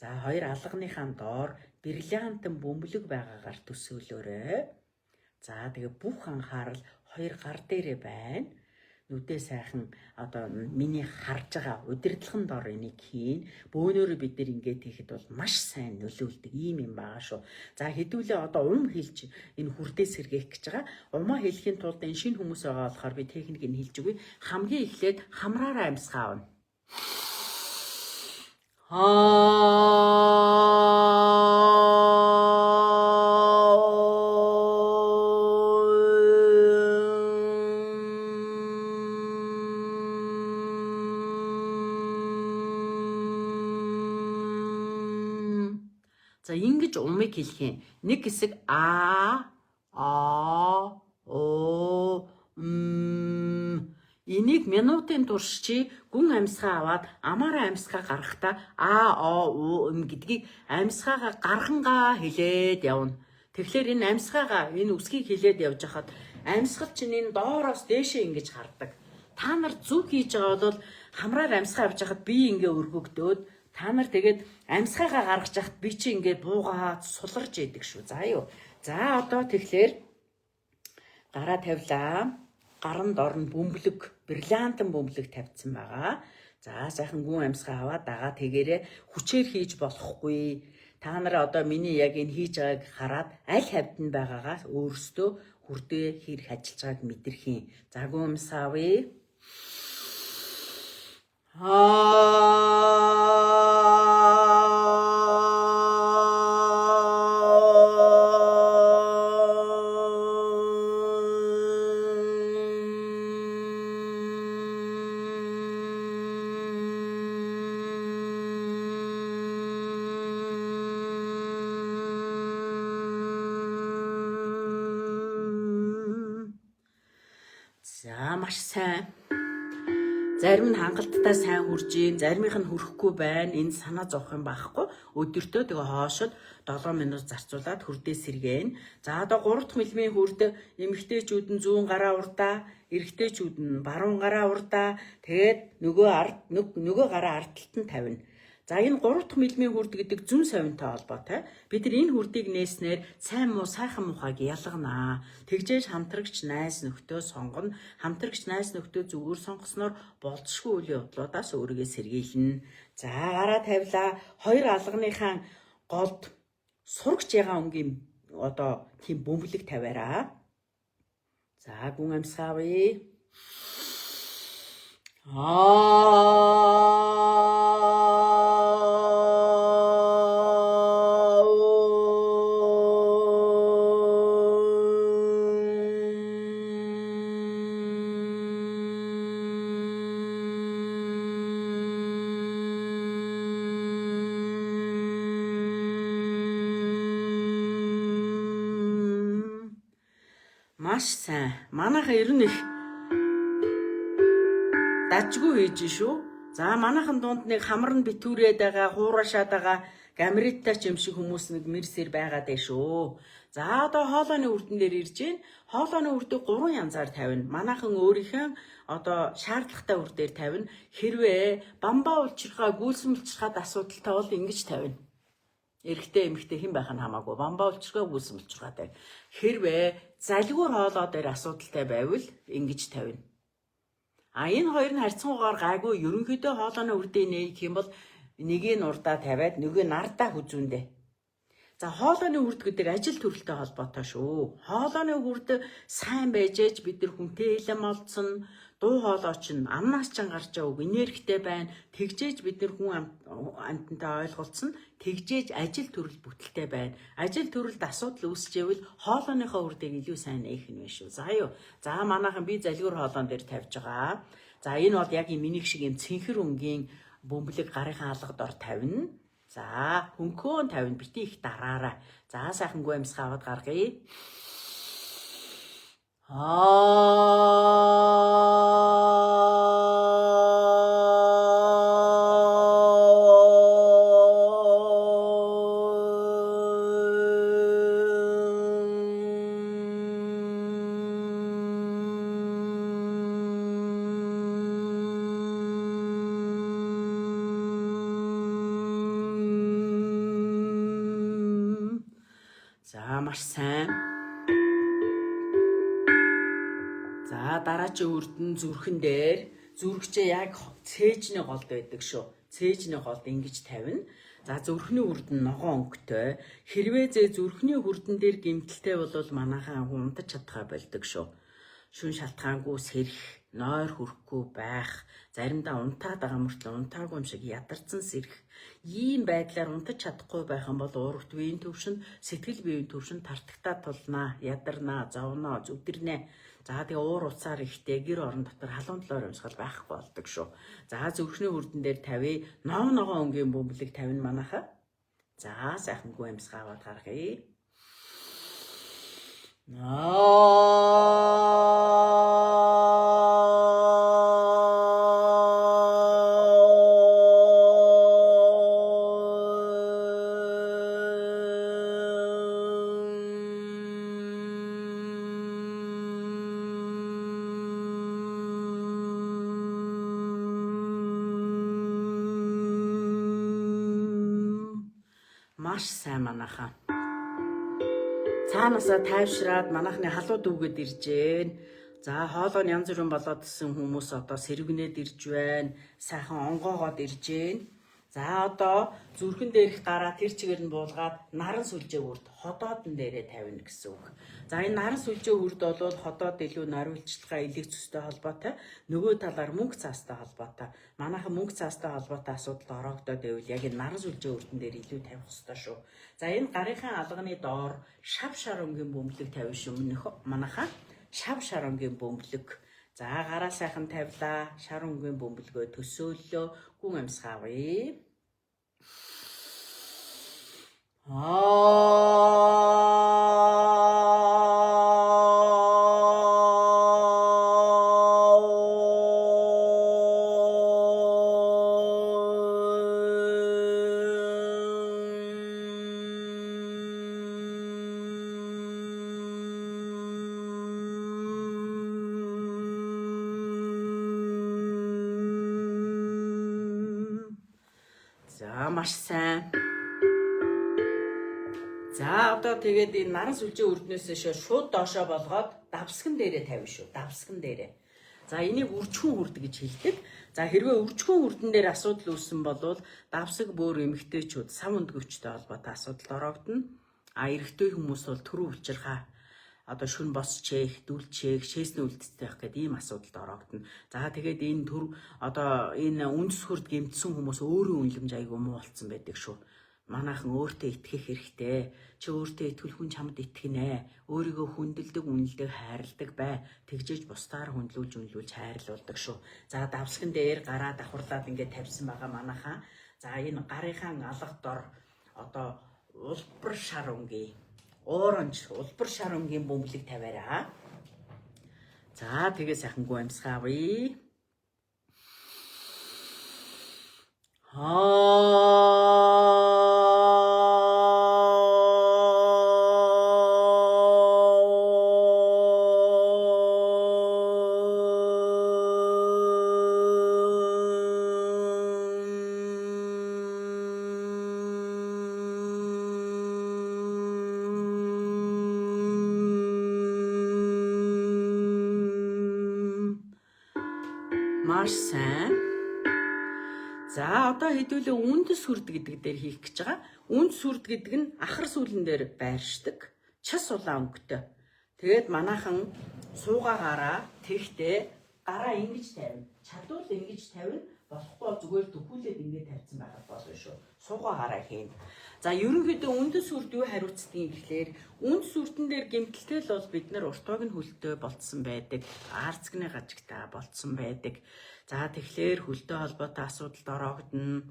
За, хоёр алганыхаа доор бриллиантын бөмбөлөг байгаагаар төсөөлөөрэй. За, тэгээ бүх анхаарал хоёр гар дээрээ байна. Нүдээ сайхан одоо миний харж байгаа удирдлагын дор энийг хийн. Бөөнөөрөө бид нэр ингээд хийхэд бол маш сайн нөлөөлдөг ийм юм байгаа шүү. За, хэдүүлээ одоо ум хэлж энэ хүрдээ сэргээх гэж байгаа. Умаа хэлэхийн тулд энэ шинэ хүмүүс байгаа болохоор би техникийг нь хэлж өгье. Хамгийн эхлээд хамраараа амьсгаа авна. За, ингэж умыг хэлэх юм. Нэг хэсэг а, а, о, м. Энийг минутын турш чи гүн амьсгаа аваад амаараа амьсгаа гаргахдаа а, о, у, м гэдгийг амьсгаагаа гаргангаа хэлээд явна. Тэгэхээр энэ амьсгаагаа, энэ үсгийг хэлээд явж хахад амьсгал чинь энэ доороос дээшээ ингэж гардаг. Та нар зөв хийж байгаа бол хамраар амьсгаа авч хахад би ингээ өргөгдөөд, та нар тэгээд амьсгаагаа гаргаж хахад би чи ингээ буугаад суларч идэг шүү. За юу. За, одоо тэгэхээр гараа тавилаа. Гаранд орно бөмбөлөг, бриллиантын бөмбөлөг тавьсан байгаа. За, сайхан гүн амьсгаа аваад дагаа тэгээрээ, хүчээр хийж болохгүй. Та нар одоо миний яг энэ хийж байгааг хараад аль хавьд нь байгаагаас өөрсдөө хүрдээ хэрэг ажиллаж байгааг мэдрэх юм. За, гүн амьсгаа авъя. Аа. За, маш сайн. Зарим нь хангалттай сайн хүрж гин, заримых нь хүрэхгүй байна. Энэ санаа зовох юм байхгүй. Өдөртөө тэгээ хоошод 7 минут зарцуулаад хүрдээ сэргээн. За, одоо 3 дахь мэлмийн хүрд эмэгтэйчүүд нь зүүн гараа урдаа, эрэгтэйчүүд нь баруун гараа урдаа, тэгээд нөгөө ард нөгөө гараа ард талд нь тавина. За, энэ 3 дахь мэлмийн хүрд гэдэг зүүн совинтой холбоотой. Бид нар энэ хүрдийг нээснээр сайн муу, сайхан муухайг ялганаа. Тэгжээж хамтрагч найз нөхдөө сонгоно. Хамтрагч найз нөхдөө зүгээр сонгосноор болзошгүй үйл явдлуудаас өөрийгөө сэргийлнэ. За, гараа тавилаа. Хоёр алганыхаа голд сурагч ягаан өнгийн одоо тийм бөмбөлөг тавиараа. За, гүн амьсгаа авъя. Аа. Маш сайн. Манайха ер нь их дажгүй хийж шүү. За, манайхан дунд нэг хамар нь битүүрээд байгаа, хуурашаад байгаа. Гамриттай ч юм шиг хүмүүс нэг мэрсэр байгаад ээ шүү. За одоо хоолойны үрдэн дээр ирж байна. Хоолойны үрдийг 3 янзаар тавина. Манайхан өөрийнхөө одоо шаардлагатай үр дээр тавина. Хэрвээ бамбаа улчирхаа, гүйлсэн улчирхаад асуудалтай бол ингэж тавина. Эрэгтэй эмэгтэй хэн байх нь хамаагүй. Бамбаа улчирхаа, гүйлсэн улчирхаа тавина. Хэрвээ залгуур хоолой дээр асуудалтай байвал ингэж тавина. А энэ хоёр нь харьцангуйгаар гайгүй ерөнхийдөө хоолойны үрдээ нээх юм бол нэгийг нь урдаа тавиад нөгөө нь ардаа хүзүүндээ. За хоолойны үрд гэдэг ажил төрөлтэй холбоотой шүү. Хоолойны үрд сайн байж ээж бид нар хүнтэй илэм олцсон, дуу хоолой чинь амнаас чинь гарч байгаа үг энергитэй байна. Тэгжээж бид нар хүн амьтантай ойлголцсон, тэгжээж ажил төрөл бүтэлтэй байна. Ажил төрөлд асуудал үүсчээвэл хоолойныхоо үрдийг илүү сайн нээх нь шүү. За юу. За манайхан би залгуур хоолоон дээр тавьж байгаа. За энэ бол яг юм минийх шиг юм цэнхэр өнгийн бөмбөлөг гарынхаа алгад ор тавина. За хөнкөөн тавина бити их дараарай. За сайхангүй амьсгаа аваад гаргая. За маш сайн. За дараачийн үрдэн зүрхэн дээр зүрхчээ яг цээжний голд байдаг шүү. Цээжний голд ингэж тавина. За зүрхний үрдэн ногоон өнгөтэй. Хэрвээ зэ зүрхний хүрдэн дээр гэмтэлтэй бол манайхан унтаж чадхаа болдог шүү. Шүн шалтгаангүй сэрэх, нойр хүрэхгүй байх, заримдаа унтаад байгаа мөртлөө унтаагүй юм шиг ядарсан сэрэх. Ийм байдлаар унтаж чадахгүй байх юм бол уурагт биеийн төвшөнд, сэтгэл биеийн төвшөнд тартагтаа тулнаа, ядарнаа, зовноо, зүвдэрнэ. За тэгээ уур уцаар ихтэй гэр орон дотор халуун талаар амьсгал байхгүй болдог шүү. За зүрхний хүрдэн дээр тавь, нов ногоон өнгийн бөмбөлөг тавина манайхаа. За сайхангүй амьсгаа аваад гаргая. Маш сайн манайхаа. Цаанаасаа тайвшраад манайхны халуу дүүгээд ирж гэн. За хоолой нь янз бүрийн болоод исэн хүмүүс одоо сэргэнээд ирж байна. Сайхан онгоогоод ирж гэн. За одоо зүрхэн дээрх гараа тэр чигээр нь буулгаад наран сүлжээ үрд ходоодон дээрээ тавина гэсэн үг. За энэ наран сүлжээ үрд бол ходоод илүү нариулчилгаа элэг цөстэй холбоотой, нөгөө талаар мөнгө цаастай холбоотой. Манайхан мөнгө цаастай холбоотой асуудалд ороогдоод байвал яг энэ наран сүлжээ үрдэн дээр илүү тавих ёстой шүү. За энэ гарынхаа алганы доор шав шар өнгийн бөмбөлөг тавина шүү. Өмнөх манайхан шав шар өнгийн бөмбөлөг. За гараа сайхан тавилаа. Шар өнгийн бөмбөлгөө төсөөллөө. Гүн амьсгаа авъя. За маш сайн. За одоо тэгээд энэ наран сүлжээ үрднээс шууд доошоо болгоод давсган дээрээ тавина шүү. Давсган дээрээ. За энийг үржихүн хүрд гэж хэлдэг. За хэрвээ үржихүн хүрдэн дээр асуудал үүссэн бол давсаг бөөр эмэгтэйчүүд сав өндгөвчтэй холбоотой асуудалд ороогдоно. А эрэгтэй хүмүүс бол төрөө улчирхаа одоо шүн бос чээх, дүл чээх, шээсний үлдэлтэй байх гэдэг ийм асуудалд ороогдоно. За тэгээд энэ төр одоо энэ үндэс хүрд гэмтсэн хүмүүс өөрийн үнэлэмж айгүй муу болцсон байдаг шүү. Манайхан өөртөө итгэх хэрэгтэй. Чи өөртөө итгэл хүн чамд итгэнэ. Өөрийгөө хүндэлдэг, үнэлдэг, хайрладаг бай. Тэгжээж бусдаар хүндлүүлж, үнэлүүлж хайрлуулдаг шүү. За давсган дээр гараа давхарлаад ингээд тавьсан байгаа манайхан. За энэ гарынхаа алга дор одоо улбар шар өнгийн оранж улбар шар өнгийн бөмбөлөг тавиараа. За тэгээ сайхангүй амьсгаа авъя. Маш сайн. За одоо хэдүүлээ үндэс сүрд гэдэг дээр хийх гэж байгаа. Үнд сүрд гэдэг нь ахар сүүлэн дээр байршдаг. Час улаан өнгөтэй. Тэгээд манайхан суугаагаараа тэгтээ гараа ингэж тавина. Чадвал ингэж тавина. Болохгүй зүгээр дөхүүлээд ингэж тавьсан байхад болно шүү. Суугаагаараа хийн. За ерөнхийдөө үндэс сүрд юу хариуцдаг юм гэхлээр үнд сүрдэн дээр гэмтэлтэй л бол бид нар уртваг нь хөлтөө болцсон байдаг. Арцгны гажигтай болцсон байдаг. За тэгэхээр хөлтөө холбоотой асуудалд ороогдно.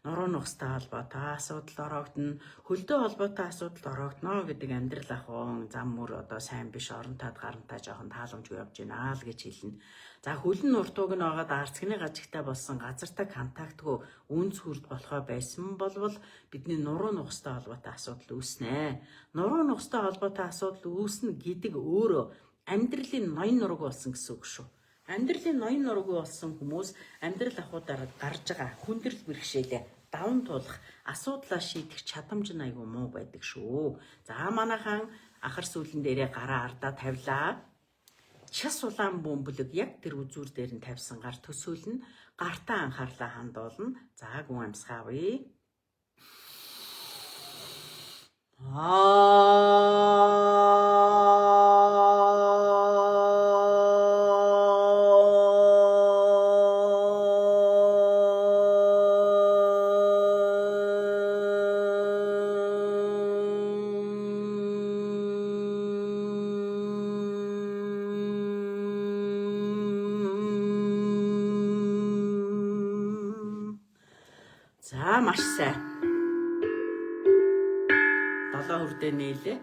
Нуруу нугастай холбоотой асуудал ороогдно. Хөлтөө холбоотой асуудалд ороогдно гэдэг амьдрал ахуйн зам мөр одоо сайн биш, орон таад гарантай жоохон тааламжгүй явж байна л гэж хэлнэ. За хөлн уртууг нь огаад арцгны гажигтай болсон газартай контактгүй үнц хүрд болохоо байсан болвол бидний нуруу нугастай холбоотой асуудал үүснэ. Нуруу нугастай холбоотой асуудал үүснэ гэдэг өөрөө амьдралын ноён нурууг болсон гэсэн үг шүү. Амьдралын ноён нурууг болсон хүмүүс амьдрал ахуйдаар гарч байгаа хүндрэл бэрхшээлээ даван туулах, асуудлаа шийдэх чадамж нь айгүй муу байдаг шүү. За манайхан ахар сүүлэн дээрээ гараа ардаа тавилаа. Час улаан бөмбөлөг яг тэр үзүүр дээр нь тавьсан гар төсөөлнө. Гартаа анхаарлаа хандуулна. За гүн амьсгаа авъя. За маш сайн. 7 хүрдээ нээлээ.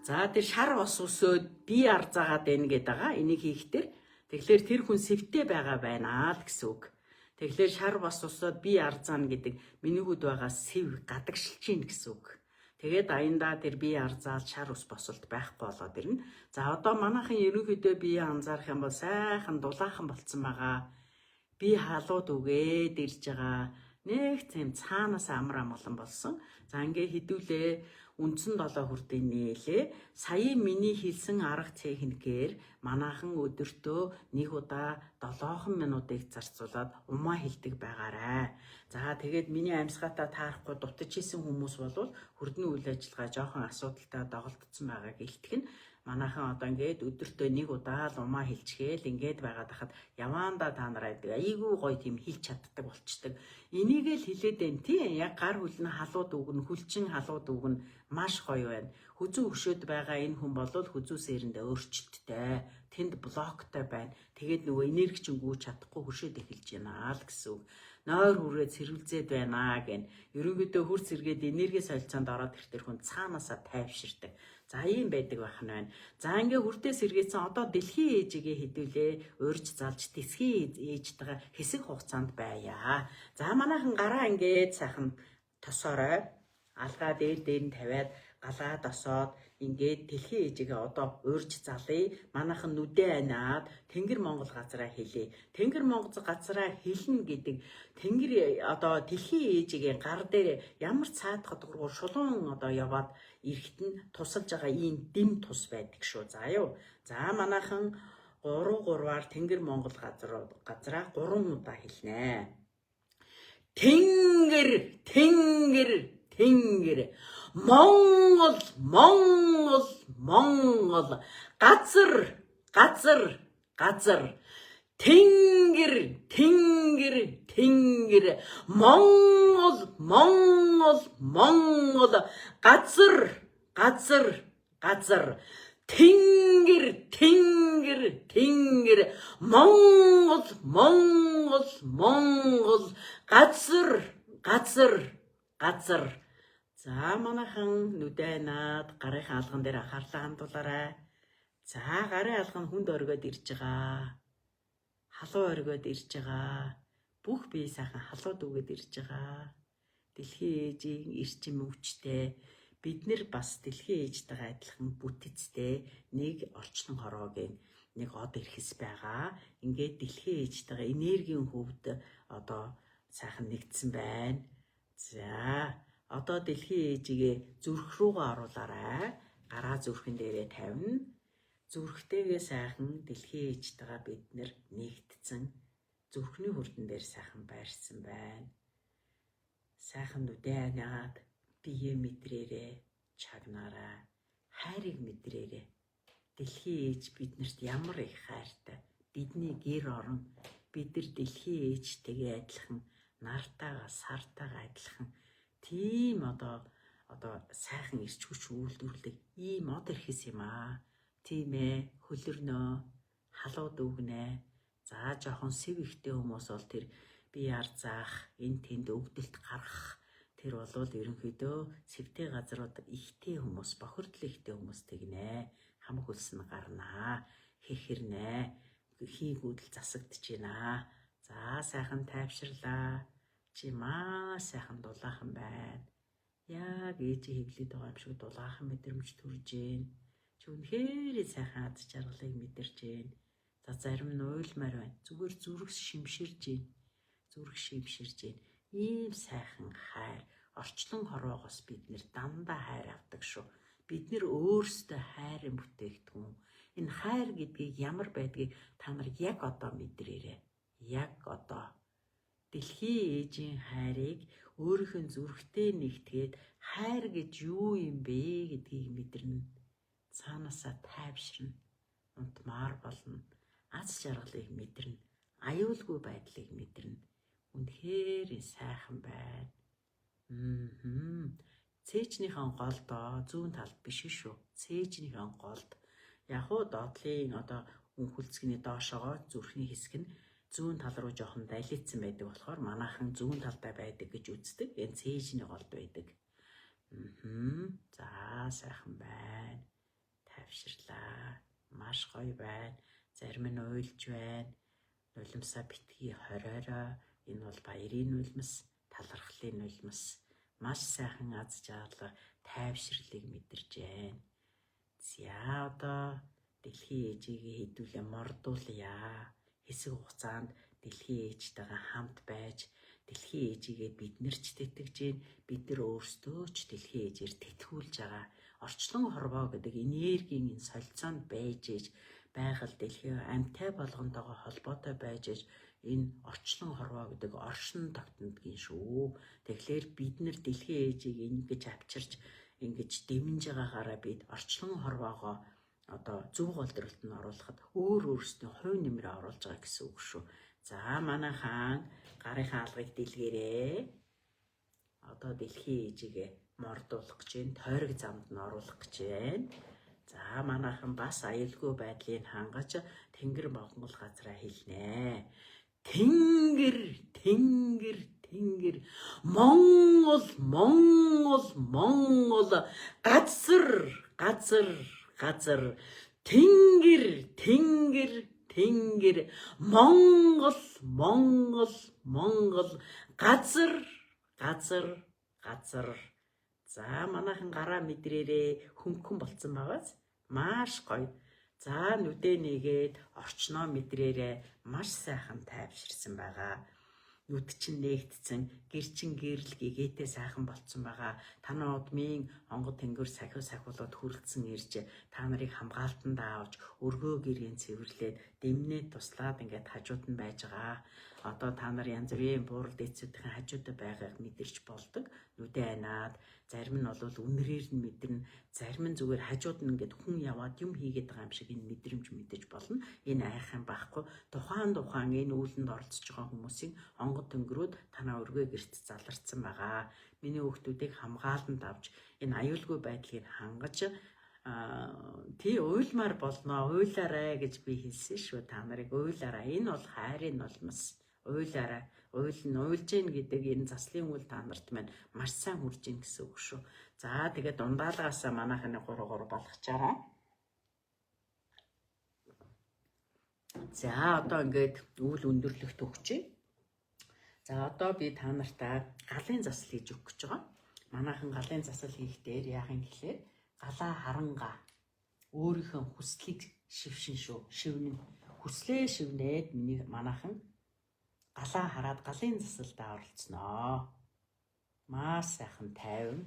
За тэр шар ус өсөөд би арзаагаад байна гэдэг байгаа. Энийг хийхдээ тэгэхээр тэр хүн сэвтэй байгаа байна л гэсэн үг. Тэгэхээр шар бас усоод би арзаана гэдэг миний хүд байгаа сэв гадагшилж гин гэсэн үг. Тэгээд аяндаа тэр би арзаал шар ус босолт байхгүй болоод ирнэ. За одоо манайхан ерөнхийдөө бие анзаарах юм бол сайхан дулаахан болцсон байгаа. Би халууд үгээд ирж байгаа. Нэг тийм цаанаас амар амгалан болсон. За ингээ хідүүлээ үндсэн 7 хүрдээ нээлээ. Сая миний хэлсэн арга техникээр манайхан өдөртөө нэг удаа 7 минутыг зарцуулаад умаа хилдэг байгаарай. За тэгээд миний амьсгаатай таарахгүй дутаж исэн хүмүүс болвол хүрдний үйл ажиллагаа жоохон асуудалтай доголдсон байгааг илтгэн. Манайхан одоо ингээд өдөртөө нэг удаа л умаа хилчгээл ингээд байгаад хахад яваандаа та нар айгүй гоё тийм хилч чаддаг болчдөг. Энийг л хилээд байна тий. Яг гар хүл нь халууд үгэн, хүлчин халууд үгэн маш гоё байна. Хүзүү хөшөөд байгаа энэ хүн бол хүзүү сэрэндээ өөрчлөлттэй. Тэнд блоктой байна. Тэгээд нөгөө энерги чинь гүйж чадахгүй хөшөөд эхэлж байна л гэсэн үг. Нойр хүрээд сэрүүлзээд байна гэн. Ерөнхийдөө хөр сэргээд энерги солилцоонд ороод ирэх хүн цаанаасаа тайвширдаг. За ийм байдаг байх нь байна. За ингээ хүрдээ сэргээсэн одоо дэлхийн ээжигээ хэдүүлээ урьж залж тэсгийн ээжтэйгээ хэсэг хугацаанд байя. За манайхан гараа ингээд сайхан тосоорой. Алгаа дээр дээр нь тавиад галаа досоод ингээд дэлхийн ээжигээ одоо урьж залъя. Манайхан нүдэ анаад Тэнгэр Монгол газраа хэлье. Тэнгэр Монгол газраа хэлнэ гэдэг Тэнгэр одоо дэлхийн ээжигээ гар дээр ямар цаад годгоргоор шулуун одоо яваад эрэхт нь тусалж байгаа ийм дэм тус байдаг шүү. За юу. За манайхан 3 3-аар Тэнгэр Монгол газраа 3 удаа хэлнэ. Тэнгэр Тэнгэр Тэнгэр Монгол Монгол Монгол газар газар газар Тэнгэр Тэнгэр Тэнгэр Монгол Монгол Монгол газар газар газар Тэнгэр Тэнгэр Тэнгэр Монгол Монгол Монгол газар газар газар. За манайхан нүдэ наад гарын алган дээр анхаарлаа хандуулаарай. За гарын алган хүнд оргиод ирж байгаа. Халуун оргиод ирж байгаа. Бүх бие сайхан халуу дүүгээд ирж байгаа. Дэлхийн ээжийн эрчим хүчтэй бид нэр бас дэлхийн ээжтэйгээ адилхан бүтэцтэй нэг орчлон хороогийн нэг од эрхэс байгаа. Ингээд дэлхийн ээжтэйгээ энергийн хөвд одоо сайхан нэгдсэн байна. За одоо дэлхийн ээжигээ зүрх рүүгээ оруулаарай. Гараа зүрхэн дээрээ тавина. Зүрхтэйгээ сайхан дэлхийн ээжтэйгээ бид нэр нэгдсэн Зүрхний хүрдэн дээр сайхан байрсан байна. Сайхан нүдээ агаад бие мэдрээрээ, чагнаарай. Хайрыг мэдрээрээ. Дэлхийн ээж биднэрт ямар их хайртай. Бидний гэр орон бид нар дэлхийн ээжтэйгээ адилхан, нартайгаа, сартайгаа адилхан тийм одоо сайхан ирч хүч үйлдвэрлэдэг ийм од эрхэс юм аа. Тийм ээ, хөлөрнөө, халуу дүүгнэ. За жоохон сэв ихтэй хүмүүс бол тэр бие арзаах, энэ тэнд өвдөлт гаргах тэр болвол ерөнхийдөө сэвтэй газрууд ихтэй хүмүүс, бохирдол ихтэй хүмүүс тэгнэ. Хамаг хөлс нь гарнаа, хэрхэрнэ, хийн гүйдэл засагдж байна. За сайхан тайвширлаа. Чи маш сайхан дулаахан байна. Яг ээжээ хэвлээд байгаа юм шиг дулаахан мэдрэмж төрж гин. Чи үнэхээр сайхан аз жаргалыг мэдэрч гин. За зарим нь уйлмаар байна. Зүгээр зүрх шимширж гин. Зүрх шимширж гин. Ийм сайхан хайр, орчлон хорвоогоос бид нэр дандаа хайр авдаг шүү. Бид нэр өөрсдөө хайрын бүтээгдэхүүн. Энэ хайр гэдгийг ямар байдгийг та нар яг одоо мэдрээрэй. Яг одоо. Дэлхийн ээжийн хайрыг өөрийнх нь зүрхтэй нэгтгээд хайр гэж юу юм бэ гэдгийг мэдэрнэ. Цаанаасаа тайвширна. Унтмаар болно. Аз жаргалыг мэдэрнэ. Аюулгүй байдлыг мэдэрнэ. Үнэхээр сайхан байна. Цээжнийхэн голдоо зүүн талд биш шүү. Цээжнийхэн голд яг уу доотлын одоо үнхэлцгэний доошоогоо зүрхний хэсэг нь зүүн тал руу жоохон далицсан байдаг болохоор манайхан зүүн талдаа байдаг гэж үздэг. Энэ цээжний голд байдаг. За сайхан байна. Тайвширлаа. Маш гоё байна. Зарим нь уйлж байна. Нулимсаа битгий хориорой. Энэ бол баярын нулимс, талархлын нулимс. Маш сайхан аз жаргал, тайвширлыг мэдэрч байна. За одоо дэлхийн ээжигээ хэдүүлээ мордуулъя. Хэсэг хугацаанд дэлхийн ээжтэйгээ хамт байж дэлхийн ээжигээ бид нар ч тэтгэж гин, бид нар өөрсдөө ч дэлхийн ээжээр тэтгүүлж байгаа. Орчлон хорвоо гэдэг энергийн энэ солилцоонд байж ээж байгаль дэлхийн амьтай болгонтойгоо холбоотой байж ээж энэ орчлон хорвоо гэдэг оршин тогтнодгийн шүү. Тэгэхээр бид нар дэлхийн ээжийг ингэж авчирч ингэж дэмжиж байгаагаараа бид орчлон хорвоогоо одоо зөв голдролт нь оруулахад өөр өөрсдийн хувь нэмрээ оруулж байгаа гэсэн үг шүү. За манай хаан гарынхаа алгыг дэлгээрээ. Одоо дэлхийн ээжигээ мордуулах гэж байна. Тойрог замд нь оруулах гэж байна. За манайхан бас аюулгүй байдлыг хангаж Тэнгэр Монгол газраа хэлнэ. Тэнгэр, тэнгэр, тэнгэр, Монгол, Монгол, Монгол, газар, газар, газар, Тэнгэр, тэнгэр, тэнгэр, Монгол, Монгол, Монгол, газар, газар, газар. За манайхан гараа мэдрээрээ хөнгөн болцсон байгаас маш гоё. За нүдээ нэгээд орчноо мэдрээрээ маш сайхан тайвширсан байгаа. Нүд чинь нээгдсэн, гэр чин гэрэл гэгээтэй сайхан болцсон байгаа. Танай удмын онгод тэнгэр сахиу сахиулаад хүрэлцэн ирж та нарыг хамгаалтанд авч өргөө гэрийн цэвэрлээд дэмнээ туслаад ингээд хажууд нь байж байгаа. Одоо та нар янз бүрийн буурал дэцүүдийн хажуудаа байгааг мэдэрч болдог. Нүдээ айнаад зарим нь бол үнрээр нь мэдэрнэ, зарим нь зүгээр хажууд нь ингээд хүн яваад юм хийгээд байгаа юм шиг энэ мэдрэмж мэдэж болно. Энэ айх юм байхгүй. Тухайн энэ үүлэнд оролцож байгаа хүмүүсийн онгод тэнгэрүүд танаа өргөө гэрт заларсан байгаа. Миний хүүхдүүдийг хамгааланд авч энэ аюулгүй байдлыг хангаж тий уйлмаар болноо, уйлаарай гэж би хэлсэн шүү та нарыг уйлаарай. Энэ бол хайрын нулимс. Уйлаарай. Уйлна, уйлж гин гэдэг энэ заслын үйл та нарт маань маш сайн хүрж гин гэсэн үг шүү. За тэгээд дундаалгаасаа манайхны 3 3 болгочаарай. За одоо ингээд үйл өндөрлөгт өгчээ. За одоо би та нартаа галын засал хийж өгөх гэж байгаа. Манайхан галын засал хийх дээр яах юм гэхлээр галаа харангаа өөрийнхөө хүслийг шившин шүү. Шивнэ. Хүслээ шивнээд миний манайхан галаа хараад галын засалдаа оролцсноо. Маш сайхан тайван.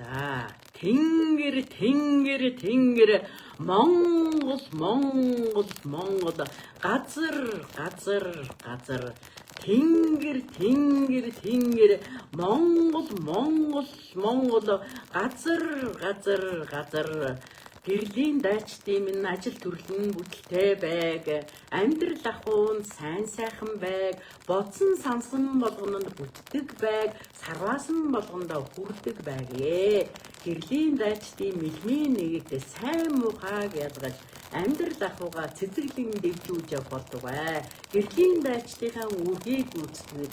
За, тэнгэр тэнгэр тэнгэр Монгол Монгол Монгол газар газар газар тэнгэр тэнгэр тэнгэр Монгол Монгол Монгол газар газар газар. Гэрлийн дайчдын минь ажил төрөл нь бүтэлтэй байг, амьдрал ахуй нь сайн сайхан байг, бодсон сансан болгоно нь бүтдэг байг, сарваасан болгондоо хүрдэг байг. Гэрлийн дайчдын мэлмийн нэгт сайн муухайг ялгаж, амьдрал ахуйгаа цэцэглэн дэвжүүлж явах болтугай. Гэрлийн дайчдынхаа үүргийг гүйцэтгэж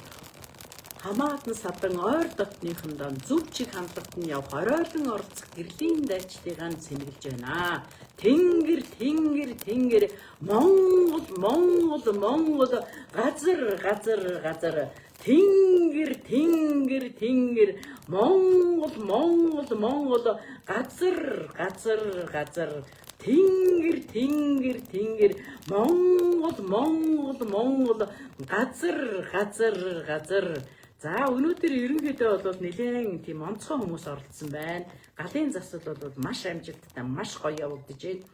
хамаатан садан ойр дотныхондоо зөв чиг хандлагт нь явах оройлон оролцох гэрлийн дайчдыгаа сэнгэлж байна. Тэнгэр тэнгэр тэнгэр Монгол Монгол Монгол газар газар газар тэнгэр тэнгэр тэнгэр Монгол Монгол Монгол газар газар газар тэнгэр тэнгэр тэнгэр Монгол Монгол Монгол газар газар газар. За, өнөөдөр ерөнхийдөө бол нэлээд тийм онцгой хүмүүс оролцсон байна. Галын засал бол маш амжилттай, маш гоё явагдаж байна.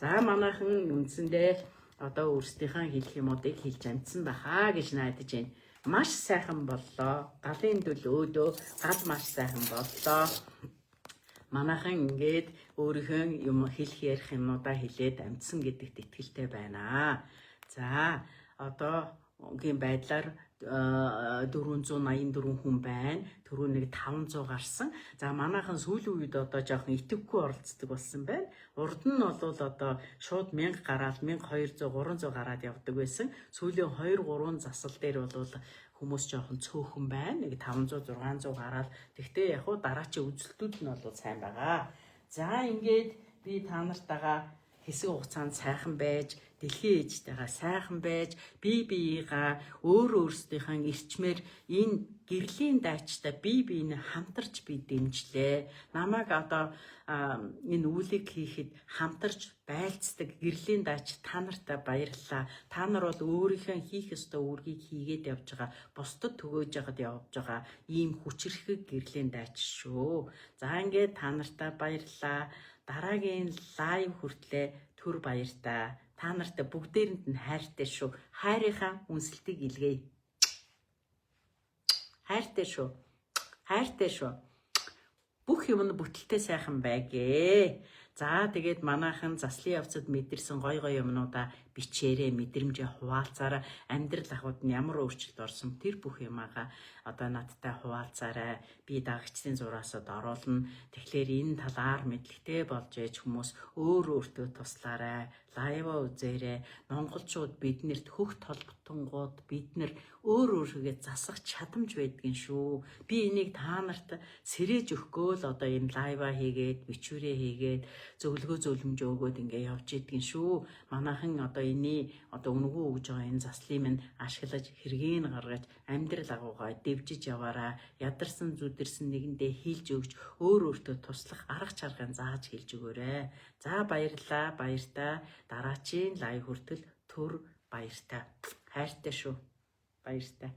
За, манайхан үндсэндээ одоо өөрсдийнхээ хэлэх юмудыг хэлж амжсан баха гэж найдаж байна. Маш сайхан боллоо. Галын дүл өөдөө гал маш сайхан боллоо. Манайхан ингээд өөрийнхөө юм хэлэх ярих юмнуудаа хэлээд амжсан гэдэгт итгэлтэй байна. За, одоогийн байдлаар 484 хүн байна. Түрүү нэг 500 гарсан. За, манайхан сүүлийн үед одоо жоохон итэвхгүй оролцдог болсон байна. Урд нь бол одоо шууд 1000 гараад 1200 300 гараад явдаг байсан. Сүүлийн 2 3 засал дээр бол хүмүүс жоохон цөөхөн байна. Нэг 500 600 гараад, тэгтээ яг хуу дараачийн үзэлтүүд нь бол сайн байгаа. За, ингээд би та нартайгаа хэсэг хугацаанд сайхан байж, дэлхийн ээжтэйгээ сайхан байж, бие биеийгаа өөр өөрсдийнхээ эрчмээр энэ гэрлийн дайчтай бие биенээ хамтарч би дэмжлээ. Намайг одоо энэ үүлийг хийхэд хамтарч байлцдаг гэрлийн дайч та нартай баярлалаа. Та нар бол өөрийнхөө хийх ёстой үүргийг хийгээд явж байгаа, бусдад төгөөж байгаад явж байгаа ийм хүчирхэг гэрлийн дайч шүү. За, ингээд та нартай баярлалаа. Дараагийн live хүртлээ түр баяртай. Та нартай бүгдээрэнд нь хайртай шүү. Хайрынхаа үнсэлтийг илгээе. Хайртай шүү. Хайртай шүү. Бүх юм нь бүтэлтэй сайхан байгээ. За, тэгээд манайхан заслын явцад мэдэрсэн гой гой юмнуудаа бичээрэй, мэдрэмжээ хуваалцаарай, амьдрал ахуйд нь ямар өөрчлөлт орсон тэр бүх юмаагаа одоо надтай хуваалцаарай. Би дагагчдын зураасад оруулна. Тэгэхээр энэ талаар мэдлэгтэй болж ээж хүмүүс өөр өөртөө туслаарай. Live аа үзээрэй. Монголчууд биднэрт хөх толботонгууд бид нар өөр өөрийгөө засах чадамж байдгийн шүү. Би энийг та нарт сэрээж өгөхгүй л одоо энэ live аа хийгээд, бичвэрээ хийгээд, зөвлөгөө зөвлөмж өгөөд ингээ явж идэгэн шүү. Манайхан одоо энэний одоо үнэгүй өгж байгаа энэ заслын минь ашиглаж, хэргийг гаргаж, амьдрал агуугаа дэвжиж яваараа. Ядарсан зүдэрсэн нэгэндээ хийлж өгч, өөр өөртөө туслах арга чаргыг зааж хэлж өгөөрэй. За, баярлалаа, баяртай. Дараачийн live хүртэл түр баяртай. Хайртай шүү. Баяртай.